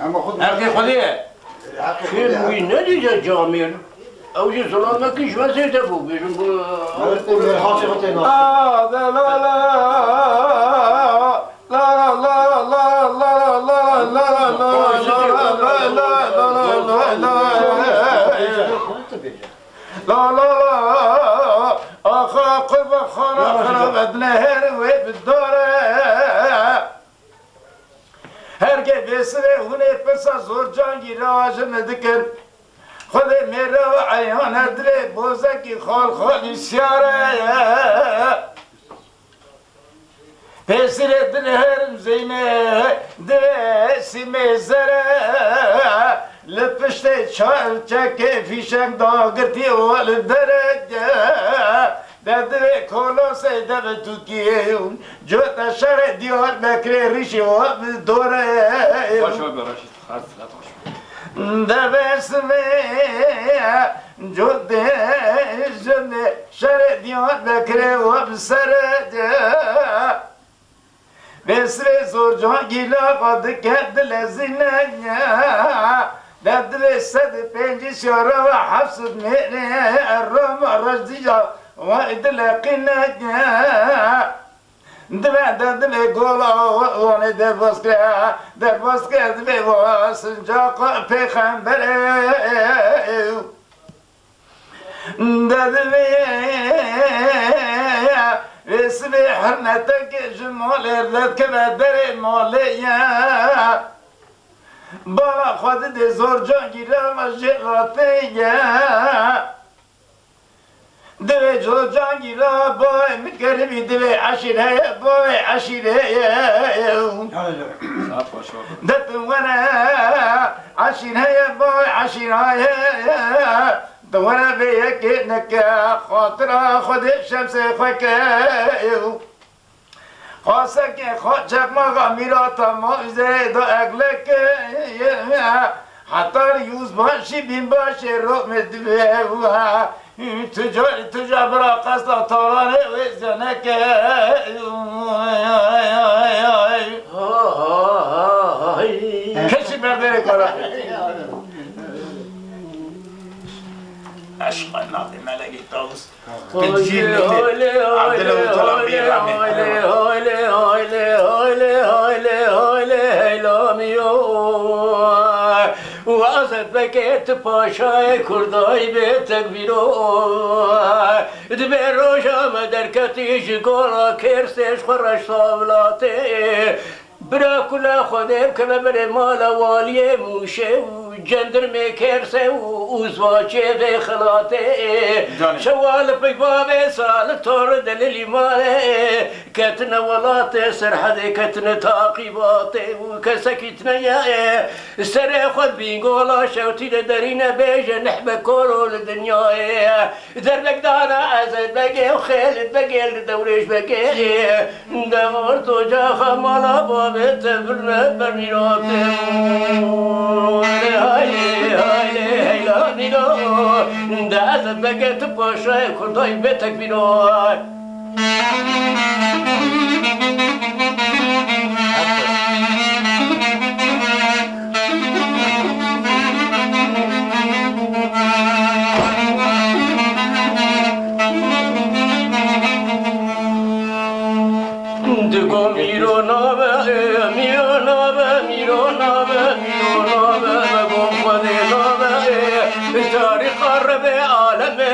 Ama xwe Heqê Xwedê ye. Heqê Xwedê ye. Wî nedîte camêr. Ew jî zilamekî ji me zêde bû, bêjin bû. Mêrxasê xwe tê nas. La, la, la, la. La, la, la, axa qurba xana xana bedne her wê bi dare. Her ke bêsirê hûnê pirsa zor Cangîra ji min dikin. Xwedê mêra eyan her dilê bozekî xal xalî siyare. Pêsirê din herim zeyne divê sîmê zere, li piştê çar çekê fîşek dagirtî û li dereke de divê kolosê de bi tûkî, cota şerê Diyarbekirê rîşê û bi dore. Xweş be Reşîd. Devesme codê jine şerê Diyarbekirê û bi sere de. Bêsirê zor Cangîra xwe dike dilezîne. De divê sed û pêncî şara ve heft sed mêrê Roma Reşdîca ve dileqîne. Dibe de divê gola wanê derbas kire, derbas kire divê wa sincaqa pêxemberê. De divê vê sibê hurmeteke ji malê derdikeve derê malê ye. Bala xwe didê zor Cangîra me jê latê ye. Divê zor Cangîra bavê min keribî, divê eşîr heye bavê eşîrê ye. De tu were eşîr heye bavê eşîra ye. Tu were vê yekê neke xatira Xwedê şemsê xwe ke. Xasekê xwe çekmaxa mîrata ma üzerê da egleke, heta yüzbaşı binbaşı rokme dibe. Tucar, tucar bira qesta taranê wê zeneke. Keçi berdere kara. Eşqa navê melekê tavus. Azet Bekê tu paşayê Kurdayî bê tekbîro. Dibê roja me derketî ji gora Kêrsê ji xwe reşta vilatê. Bira kula Xwedê bikeve berê mala waliyê Mûşê û cendirmê Kêrsê û uzvaçê vê xelatê. Canê. Şewa li peyva vê sal tor delilî male. Ketine welatê serhedê, ketine taqîbatê û kesekî tine ye. Serê xwe bîngola şewtî de derîne bêje nehbe koro li dinyayê. Derbek dana Ezet Begê û Xêlid Begê li Dewrêş Begê. De orto caxa mala bavê te birne ber mîratê. Haylê, haylê, heyla mîro. De Ezet Begê tu paşayê Kurdayî bê tekbîro. Digo mîro nabe, mîro nabe, mîro nabe, mîro nabe, begom Xwedê nabe, tarîxa rebe alemê.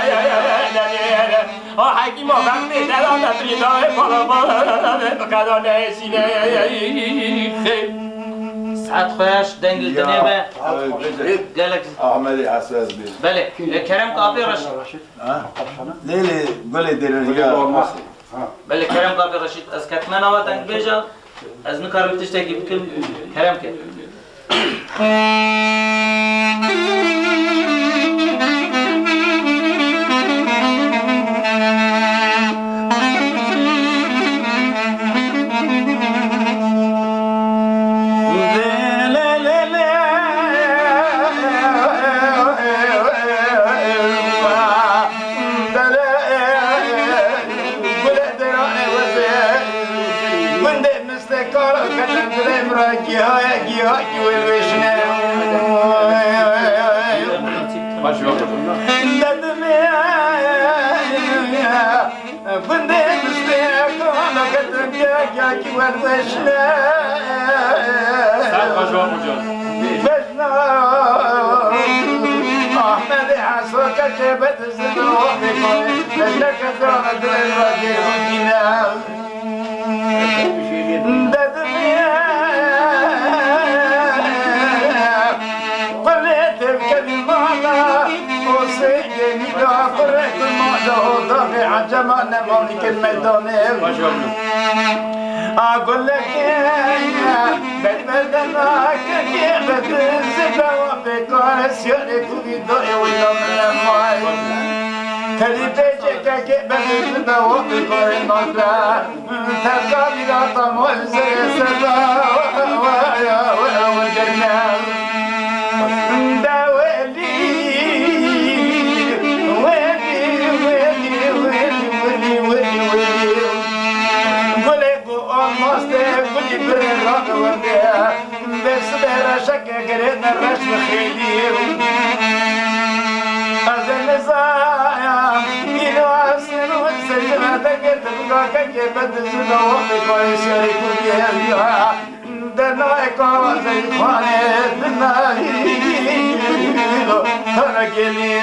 Saet xweş, dengê Ya, dinê be. Abi, Gelek. Ahmedê Eswez bê. Belê, e, Kerem Kapê Reşîd. Ha? Lê, lê, gulê dêrê ya. Belê, Kerem Kapê Reşîd, ez ketime nava dengbêja, ez nikarim tiştekî bikim, kerem ke. Gundê mistekara ketin dilê min re giha ye, giha ki wê weşine. Dedimê gundê mistekara ketin giha, giha ki wê weşine. Ser xwe ji wan hoca. Bejna Ahmedê Heso keçê bedizin o bêkoyê. Bejna ketin dilê min re giha. Dedimê qulê tevkevî mala, o sêgê nîda qurê kurma da o daxê ecema nemanî kir meydanê. A gulekê berberdena kekê bedizî bewa pêkare siyarê kuvî dayê wî da min lemay. Telî pêçê kekê bedizî bewa pêkare nakle. Terka vîra tam ol serê serra, we, we, we, we, germe. De welî, welî, welî. Gulê ku olmazde, gulî birê rabe wende. Vê sibê reşeke girêne reş bi xêlî. Ez ê nizayam, îro ez sêr û serî me de girtin, gakekê bedizî de wextê ku ê şerî ku biyê ya. De nayê kawazeyî xanê dinayî, tara gelî.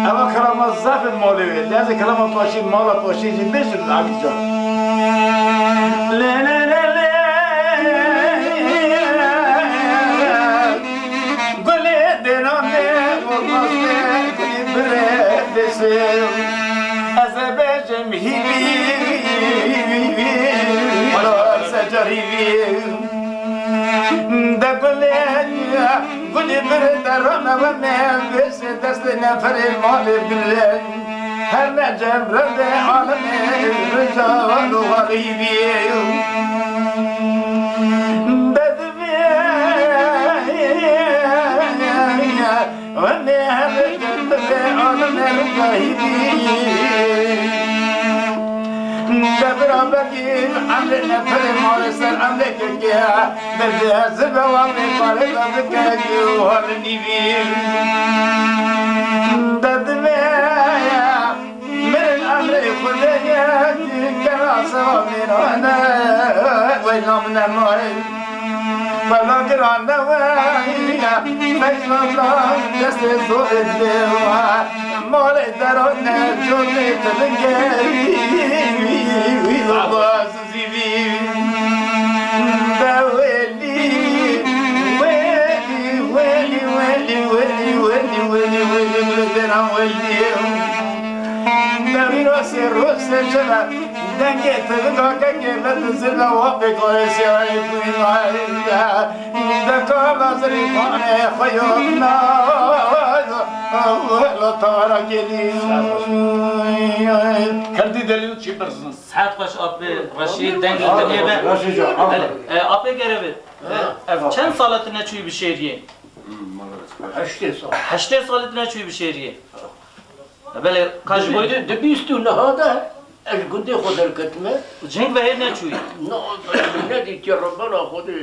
Ewa kirama zaf in malê wê. Lê ez ê kirama paşî, mala paşî jî bêjim Abî can. Lê, lê, lê, lê. Gulê dêra me olmaz me, gulî birê dêsê. Ez ê bêjim hîvî, secar hîvî. De gulê, gulî birê de rame we me, vêsê destê neferê malê bilê. Her ne cemre de alemê, rica doğa hîvî. De Wendê hebe derdibê alime gahîbî. De biraberî emrê neferê mare ser emrê keke. Derdê zibe wan vê pare de bike ki hal nîvî. Derdime Mirin emrê Xwedê ye, kera sewa mêrane, wey nam nemaye. Bela girane we, meyvana destê zorê dê we. Malê derane, corê tilingê, wî, wî, wî, wî, wî, wî, wî, wî. Sê rû sê çile, dengê tirka kekê me dizî de wa pêk wê siyayê duymayê. Deka lazirî xanê xwe yodna, la tara gelî. Kerdî delîl çi birzin? Saet xweş apê Reşîd, dengê dinê be. Reşîd can, aferin. E, apê gerevê. E, ev çend sala tu neçûyî bi şêriyê? Heştê sal. Heştê salî tu neçûyî bi şêriyê? Belê, ka ji bo Di, di, di bîst û neh de ez gundê xwe derketime. Ciheng ve hêr neçûyî? Na, nedîtiye rebena Xwedê.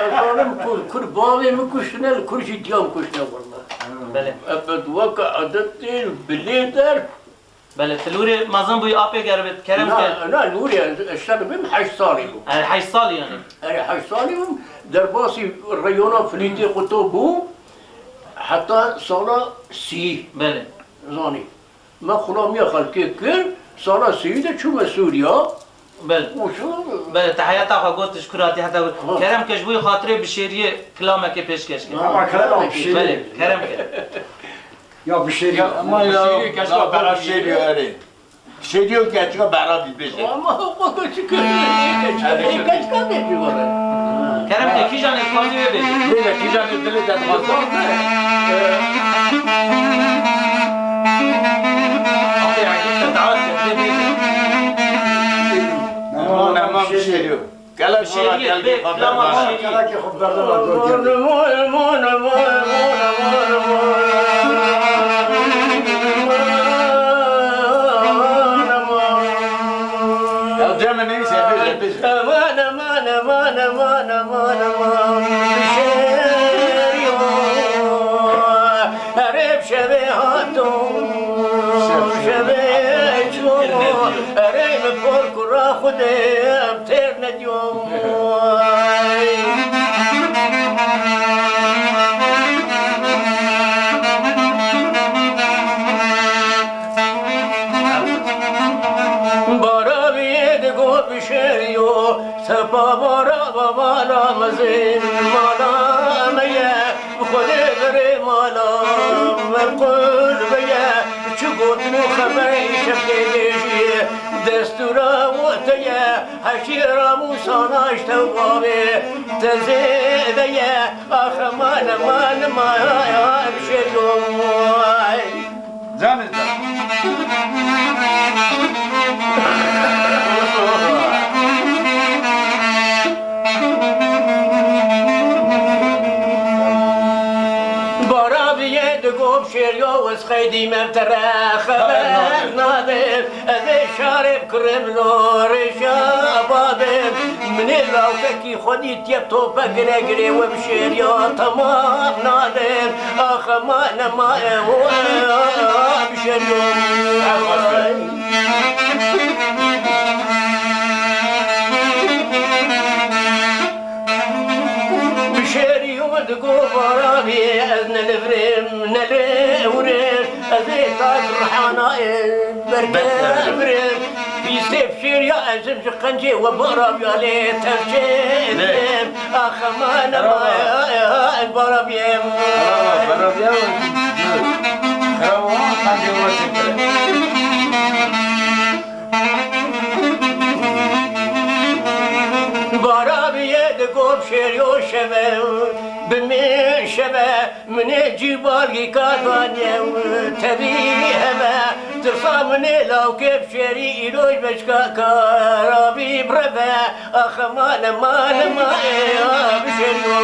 Ez zanim ku kur bavê min kuştine, li kur jî diya min kuştine werme. Belê. Ebed weke edetê bilê der. Belê, tu lûrê mezin bûyî apê geribê, kerem ke. Na, na, lûrê ez, ez şer bim heşt salî bû. E, heşt salî yani. Erê, heşt salî bûm, derbasî reyona Filîtê Quto bû, heta sala sî. Belê. Zanî. Me xulamiya xelkê kir, sala sî de çûme Sûriya. Belê. Û çû- Belê, te heyata xwe got, ji kur hatî heta got. Ha. Kerem ke ji bo xatirê bi şêriyê kilamekê pêşkeş kir. Ha, Ama kilam şêriyê. Belê, kerem ke. Ya bi şêriyê. Ya, ama ya, Şêriyê keşka ya, bera şêriyê. Şêriyê. Şêriyê û keçika bera bî bêje. Ama o keçika, keçika bê bî were. Kerem ke kîjan êxwazî wê bêje. Bêje kîjan ê dilê te dixwaze. Apê Egîd te davet kir, bê bêje. Nema, nema şêriyê. Gela şêriyê, bê kilama şêriyê. Gela ki xwe berdana gor geldi. Ya cem neyse, bêje, bêje. Aman, aman, aman, aman, aman, aman, şêriyê. Erê bi şevê hato, şevê çû, erê min por kura Xwedê em têr nediyo. Bara biyê digo bi şêriyo, sepa bara ba mala mezin, mala me ye. Xwedê verê mala me qul beye, çi gotin û xeberê şevkê bêjî. Destûra we te ye, heşîra Mûsa naşte û bavê te zêde ye. Axe mane, mane, maya, şêriyê. Canê te. Bara biyê digo bi şêriyo ez qeydî me bi te re xeber nadim. Ez ê şarê bi kurê min û rêşa babim. Min ê lawkekî xwe dîtiye bi tope gire girê we bi şêriya temam nadim. Axe mane, mane, bi şêriyo. Bi şêrî û digo bara bî, ez ne li vir im, ne li ewr im, ez ê tak rihana im, berke emr im. Pîsê bi şêriya ez im ji qencê we bara bîya lê tevşê dikim. Axe mane, mane, bara bî. Bravo, bravo, bravo. Bravo, qencê we têkire. Bara biyê digo bi şêriyo şeve, bi min şeve, min ê cîbalgî ka daniye, tevî heve, tirsa min ê lawkê bi şêrî îroj beşka karabî bireve, axe mane, mane, mane, bi şêriyo.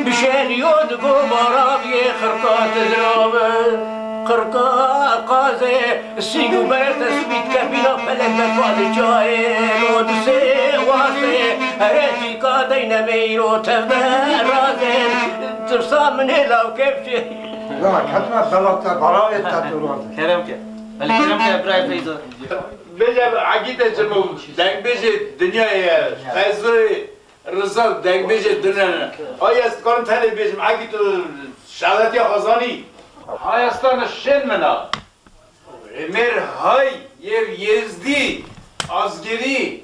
Bi şêriyo digo bara biyê xirka tizra be. Xirka qazê sîg û ber tespît ke bîna felek be padî çayê. Lo disê wasê herê tîka deyne me îro tevde razê. Tirsa min ê lawkê bi şêrî. Ya, ketime belate, barawê te duran. Kerem ke. Belê kerem ke, birayê Feyzo. Bêje Egîdê Cimo, dengbêjê dinyayê ye. Feyzoyê Riza, dengbêjê dinyayê ye. Ay, ez dikarim tenê bêjim, Egîd, tu şehadetiya xwe zanî? Hay, ez tane şên min a. Mêr hay, yev Yêzdî, Azgirî,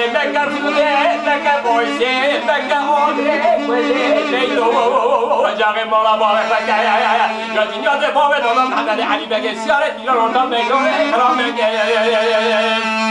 Alê meke rûdê, meke boysê, meke olê, welê, leylo, ocağê mala mala, meke, ya, ya, ya, ya. Ya dinya de bavê dana Mehmet Ali Bege, siyaret ilan orta meke, kral meke, ya, ya, ya, ya, ya.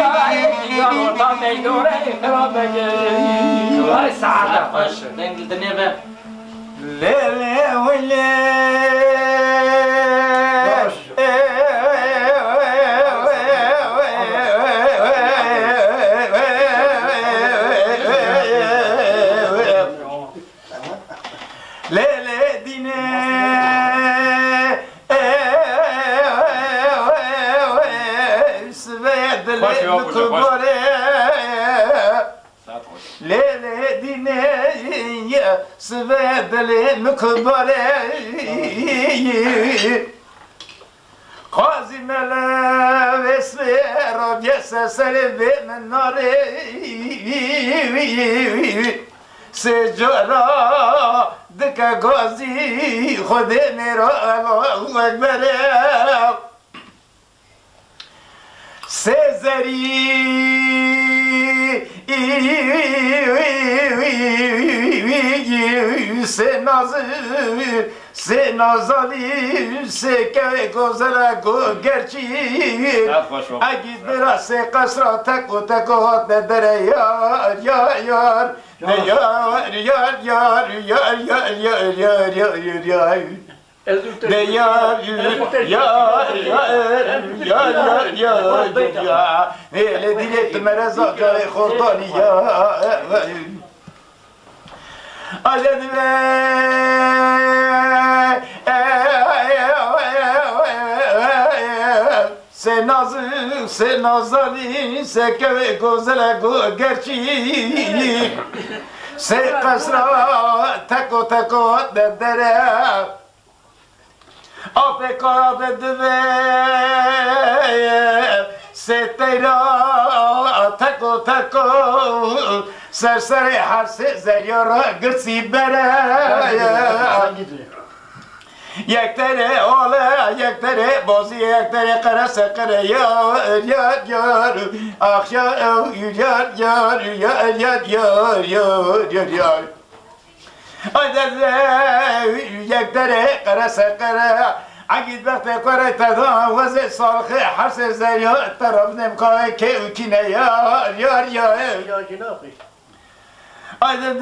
Vay saete xweş. Deng li dinê be. Lê, lê, wê, lê. Lê, lê, dînê. Sibê dilê Xweş, xweş, xweş. Lê, lê, dînê, sibê dilê min ku barê. Qazî mele vê sibê rabiye ser serê vê min narê. Sê cara dike gazî Xwedê mêra Allahu Ekber e. Sê zerî, sê nazî, sê nazalî, sê kevê gozelek û gerçî. Saet xweş olsun. Egîd bira sê qesra tek û teko hatine dere yar, yar, yar. De yar, yar, yar. Ez û te De yar, yar, yar, yar, yar, yar, yar, yar. Nê, lê dilê tu mere zaf carê xortanî ya. Ay, de, de, sê nazî, sê nazalî, sê kevê gozele go gerçî. Sê qesra teko teko de dere. Apê kara de divê, sê teyra teko teko, ser serê her sê zerya re girtî bere. Yek terê ale, yek terê bazî, yek terê qere seqere, yar, yar, yar, ax, yar, yar, yar, yar, yar, yar, yar, yar, yar. Ay de, de, yek derê qere ser qere. Egîd bextê kore te da wezê salxê hersê zerya te rabinem kawê kê û kîne yar, yar, yar. Ay de, de,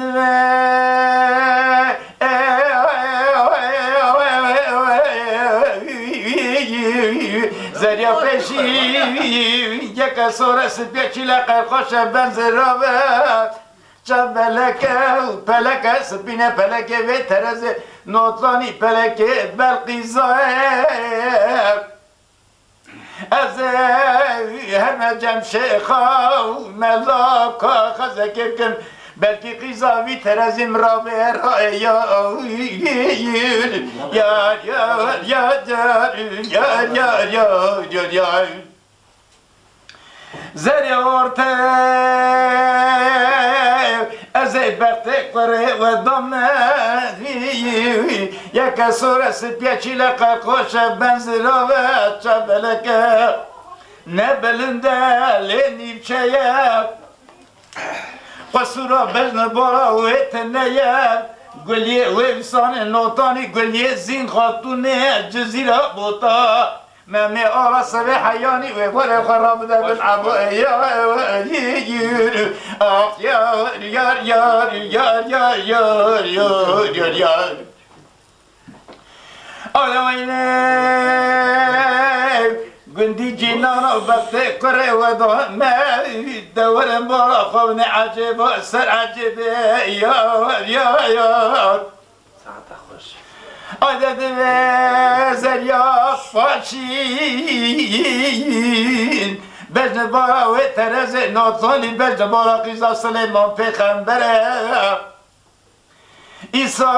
zerya peşî yeke sore sipye çile qerxoşe ben zirave. Çav beleke û peleke, spîne pelekê vê terezê, notlanî pelekê Belqîza ye. Ez ê heme cem şêxa û mela ka xezekê bikim, belkî qîza vî terezî min ravêra ye ya, yar, yar, yar. Zerê orte, ez ê bextê kurê we dame. Yeke sore sipye çile qerxoşe ben zirave çaveleke. Ne belinde lê nîvçeye. Qesura bejne bara wê teneye. Guliyê wê visanê notanî guliyê zîn xatûnê Cizîra bota. Memê ala serê heyanî wê were xwe rabide bin ebo. Yar, yar, yar, yar, yar, yar, yar, yar, yar, yar. Ala weyne, gundî cînana bextê kurê we da me, de werin bara xwe binê ecêba ser ecêbê. Yar, yar, yar. Saete xweş. Ay de divê zerya faşîn. Bejne bara wê terezê natanî, bejne bara qîza Silêman Pêxembere. Îsa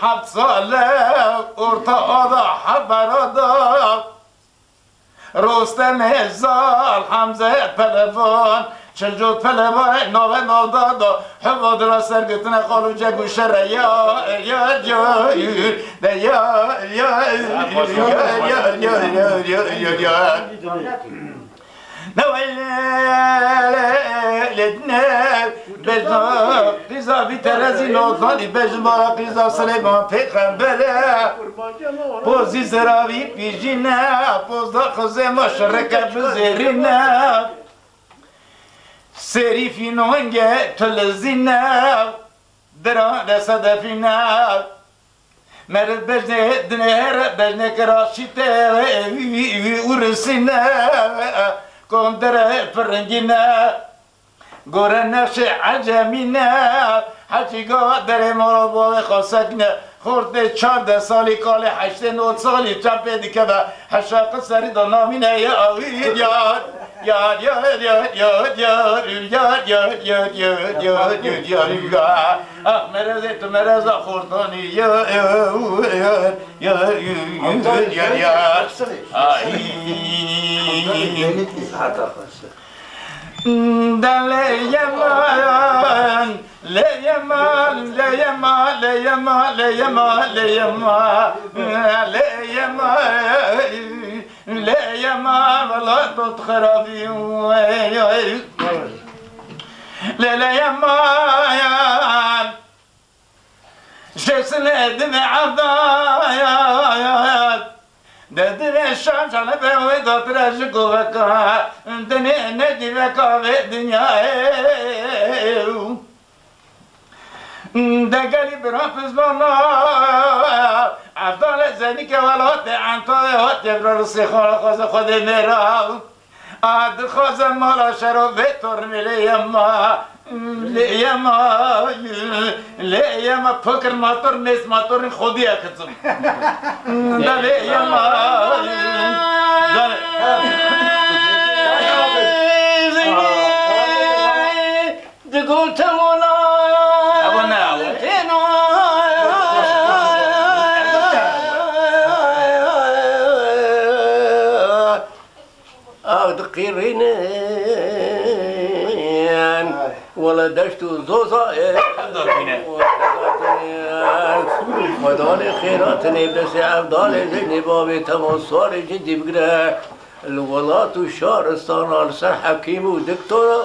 heft sale orta ada hebera da. Rostemê zal Hemze Pelevan, çil cot pelevanê nave navda da, heva dira sergirtine xal û ceg û şere ya, ya, ya, de ya, ya, ya, ya, ya, ya, ya, ya. Ne wele, ne. Bejna qîza vî terezî nozanî, bejna qîza Silêman pêxembere. Pozî zira vî pîjîne, pozda xizê ma şirike bizêrîne. Serîfî nonge tilizîne, dira de sedefîne. Meriv bejnê dinê here, bejnê kira şîte û risîne, kondere piringîne. Gore nexşê ecemîne, heçî gava derê mala bavê xwe sekne. Xortê çardeh salî, kalê heştê nod salî, çem pê dikeve. Heşaqi serî da namîne ya awî yar. Yar, yar, yar, yar, yar, yar, yar, yar, yar, yar, yar, yar, yar. Ah, merezê tu mereza xortanî, yar, yar, yar, yar, yar, yar, yar. Ay. Delê yeman, lê yeman, lê yeman, lê yeman, lê yeman, lê yeman, lê yeman, lê yeman, wela tot xerabî. Lê, lê yeman. Şevsine dime evdayat. De dime şan canı be ve datire ji goveka. Dine ne diveka ve dünyayê. De gelî bira pizmana. Evdale zenike welatê Entayê hatê bira risê xala xweze xwedê nêra. A dixwaze mala şero vê tornê lê yema, lê yema, lê yema pokir mator mês matorên xwedî ya kitim. Da lê yema. Digote wala. Ewa ne ewa? Têna. Ax diqîrînin, wele deşt û zoza e. Xwedanê xêratinê bi destê Evdalê Zeynê bavê Temo Sarê cindî bigire. Li welat û şaristana li ser hekîm û diktora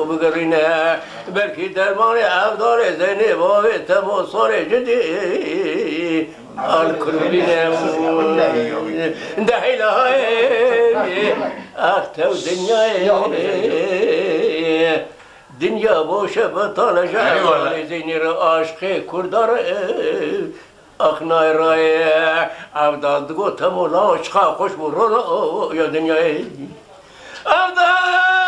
bigerîne. Belkî dermanê Evdalê Zeynê bavê Temo Sarê cindî. Alkurvîne de heylayê, ah tev dinyayê. Dinya boşe betale ji Evdalê Zeynê re aşqê kurdar e. Axnay raye, Evdal digot hemo lawa çiqa xweş bû ro ro ya dinyayê. Evdal.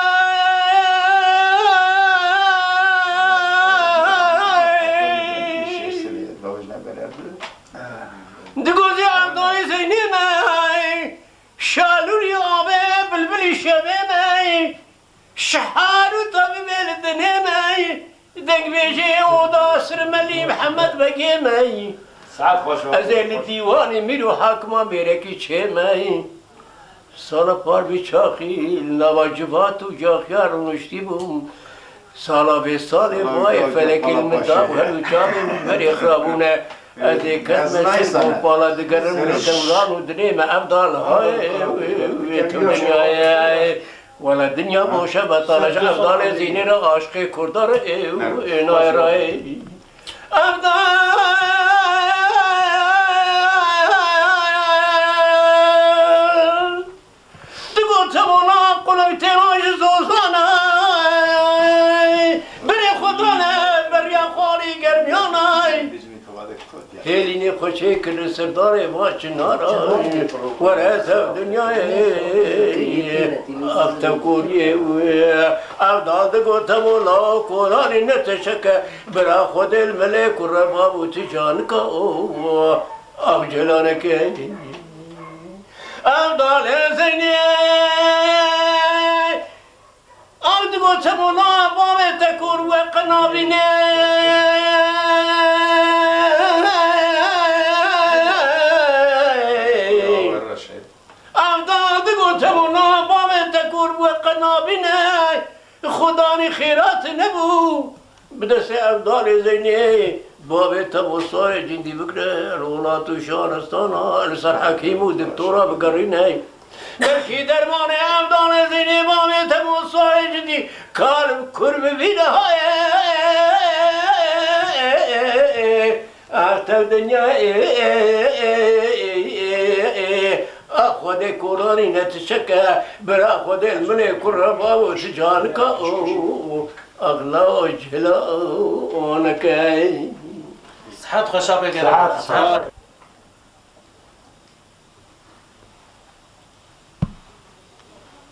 Digozî Evdalê Zeynê me, şalûrî abe bilbilî şevê me, şihar û tabîbê li dinê me, dengbêjê oda sirmelî Mihemed Begê me. Saet xweş be. Ez ê li dîwanê mîr û hakima mêrekî çê me. Sala par bî çaxî, li nava civat û caxiya rûniştî bûm. Sala vê salê bayê felekê li min dabû her du çavê min berê xirabûne. Ez ê ketime ser gopala digerim li dewran û dinê me Evdal hay tu dinyayê. Wele dinya boşe betale ji Evdalê Zeynê re aşqê kurdar ê û ê nayê rayê. Evdal. Digot hemûna qulay têna ji zozana, berê xwe dane beriya xwarî germiyana. Hêlînê xwe çêkir li serdarê va çinara, were tev dinyayê, ev tev koriyê wê. Evdal digot hemûna koranî ne teşeke, bira xwe dê li melê kure bab û tu canika o. Ax celaneke. Evdalê Zeynê. Ew digot hemûna bavê te kor we qe nabîne. Evdal digot hemûna bavê te kor we qe nabîne. Xudanî xêrat nebû. Bi destê Evdalê Zeynê, bavê Temo Sarê cindî bigre, li welat û şaristana, li ser hekîm û diktora bigerîne. Belkî dermanê ev danê zînê bavê te bo sarê cidî, kalb kur bi vî nihayê. Ertev dinyayê, a Xwedê kolanî ne tişeke, bira Xwedê li minê kur re bavo tu canika, axla cila oneke. Sihet xweşa pê gere. Sihet, sihet.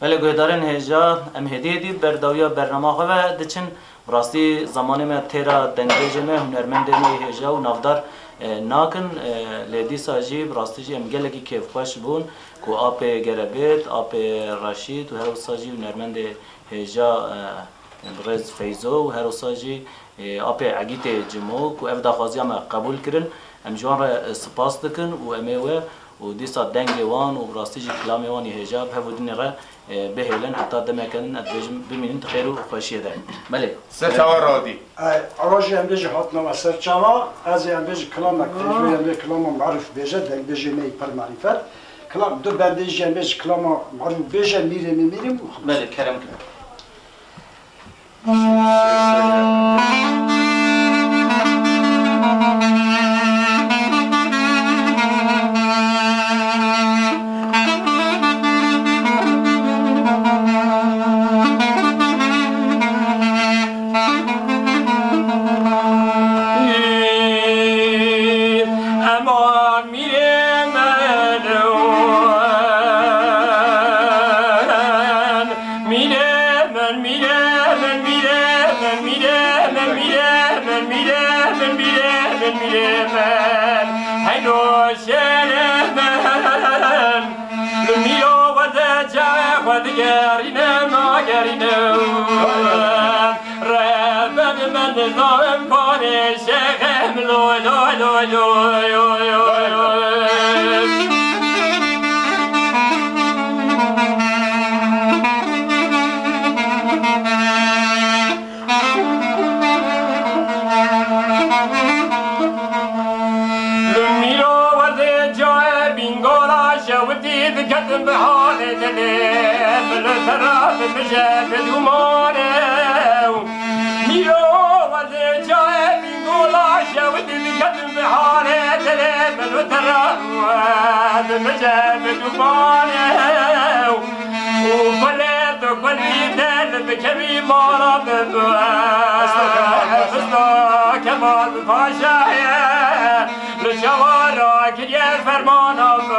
Belê guhdarên hêja, em hêdî hêdî ber dawiya bernama xwe ve diçin. Bi rastî zamanê me têra dengbêjê me, hunermendê me yê hêja û navdar, e, nakin. E, lê dîsa jî bi rastî jî em gelekî kêfxweş bûn ku apê Gerebêt, apê Reşîd û her wisa jî hunermendê hêja, e, bi rêz Feyzo û her wisa jî, e, apê Egîtê Cimo ku ev daxwaziya me qebûl kirin. Em ji wan re, e, spas dikin û em ê we û dîsa dengê wan û bi rastî jî kilamê wan yê hêja bi hev û dinê re, e, bihêlin heta demeke din, ez dibêjim bimînin di xêr û xweşiyê de. Belê. Ser çawa radî? Ay, ewa jî em bêjî hatina me ser çawa, ez ê em bêjî kilamek, tecrû em bê kilama merûf bêje, dengbêjê me yî pir merîfet. Kilam, du bendê jî em bêjî kilama merûf bêje, mîrê me mîrim. Belê, kerem kir. Eman mîrê min, mîrê min, mîrê min, mîrê min, mîrê min, mîrê min, mîrê min, mîrê min, mîrê min. Heylo şêrê min, li mîro weze çaxwe digerînim, nagerînim. Rebe bi min nizam parê şêxim, lo, lo, lo, lo, lo, lo, lo. Li mîro wezê cayê bîngora şewitî diketim bi halê dilê, bi li te re bimije bi dûmanê. Mîro wezê cayê bîngora şewitî diketim bi halê dilê, bi li te re bimije bi dûmanê. Û pelê tu pelî te li bikevî mala min. Hesta Kemal Paşa ye, li çawa ra kiriye fermana min.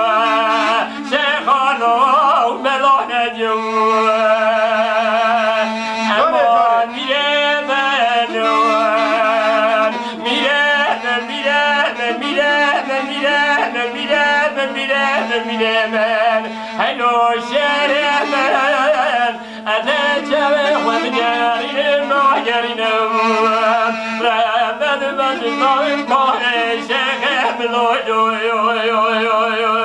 Şêxano û melane diyo. Eman mîrê min, mîrê min, mîrê min, mîrê min, mîrê min, mîrê min, mîrê min, mîrê min. Heylo şêrê min, ez ê çavê xwe bigerînim, nagerînim. Rehmet ben zayim kare şêxê min, oy, oy, oy.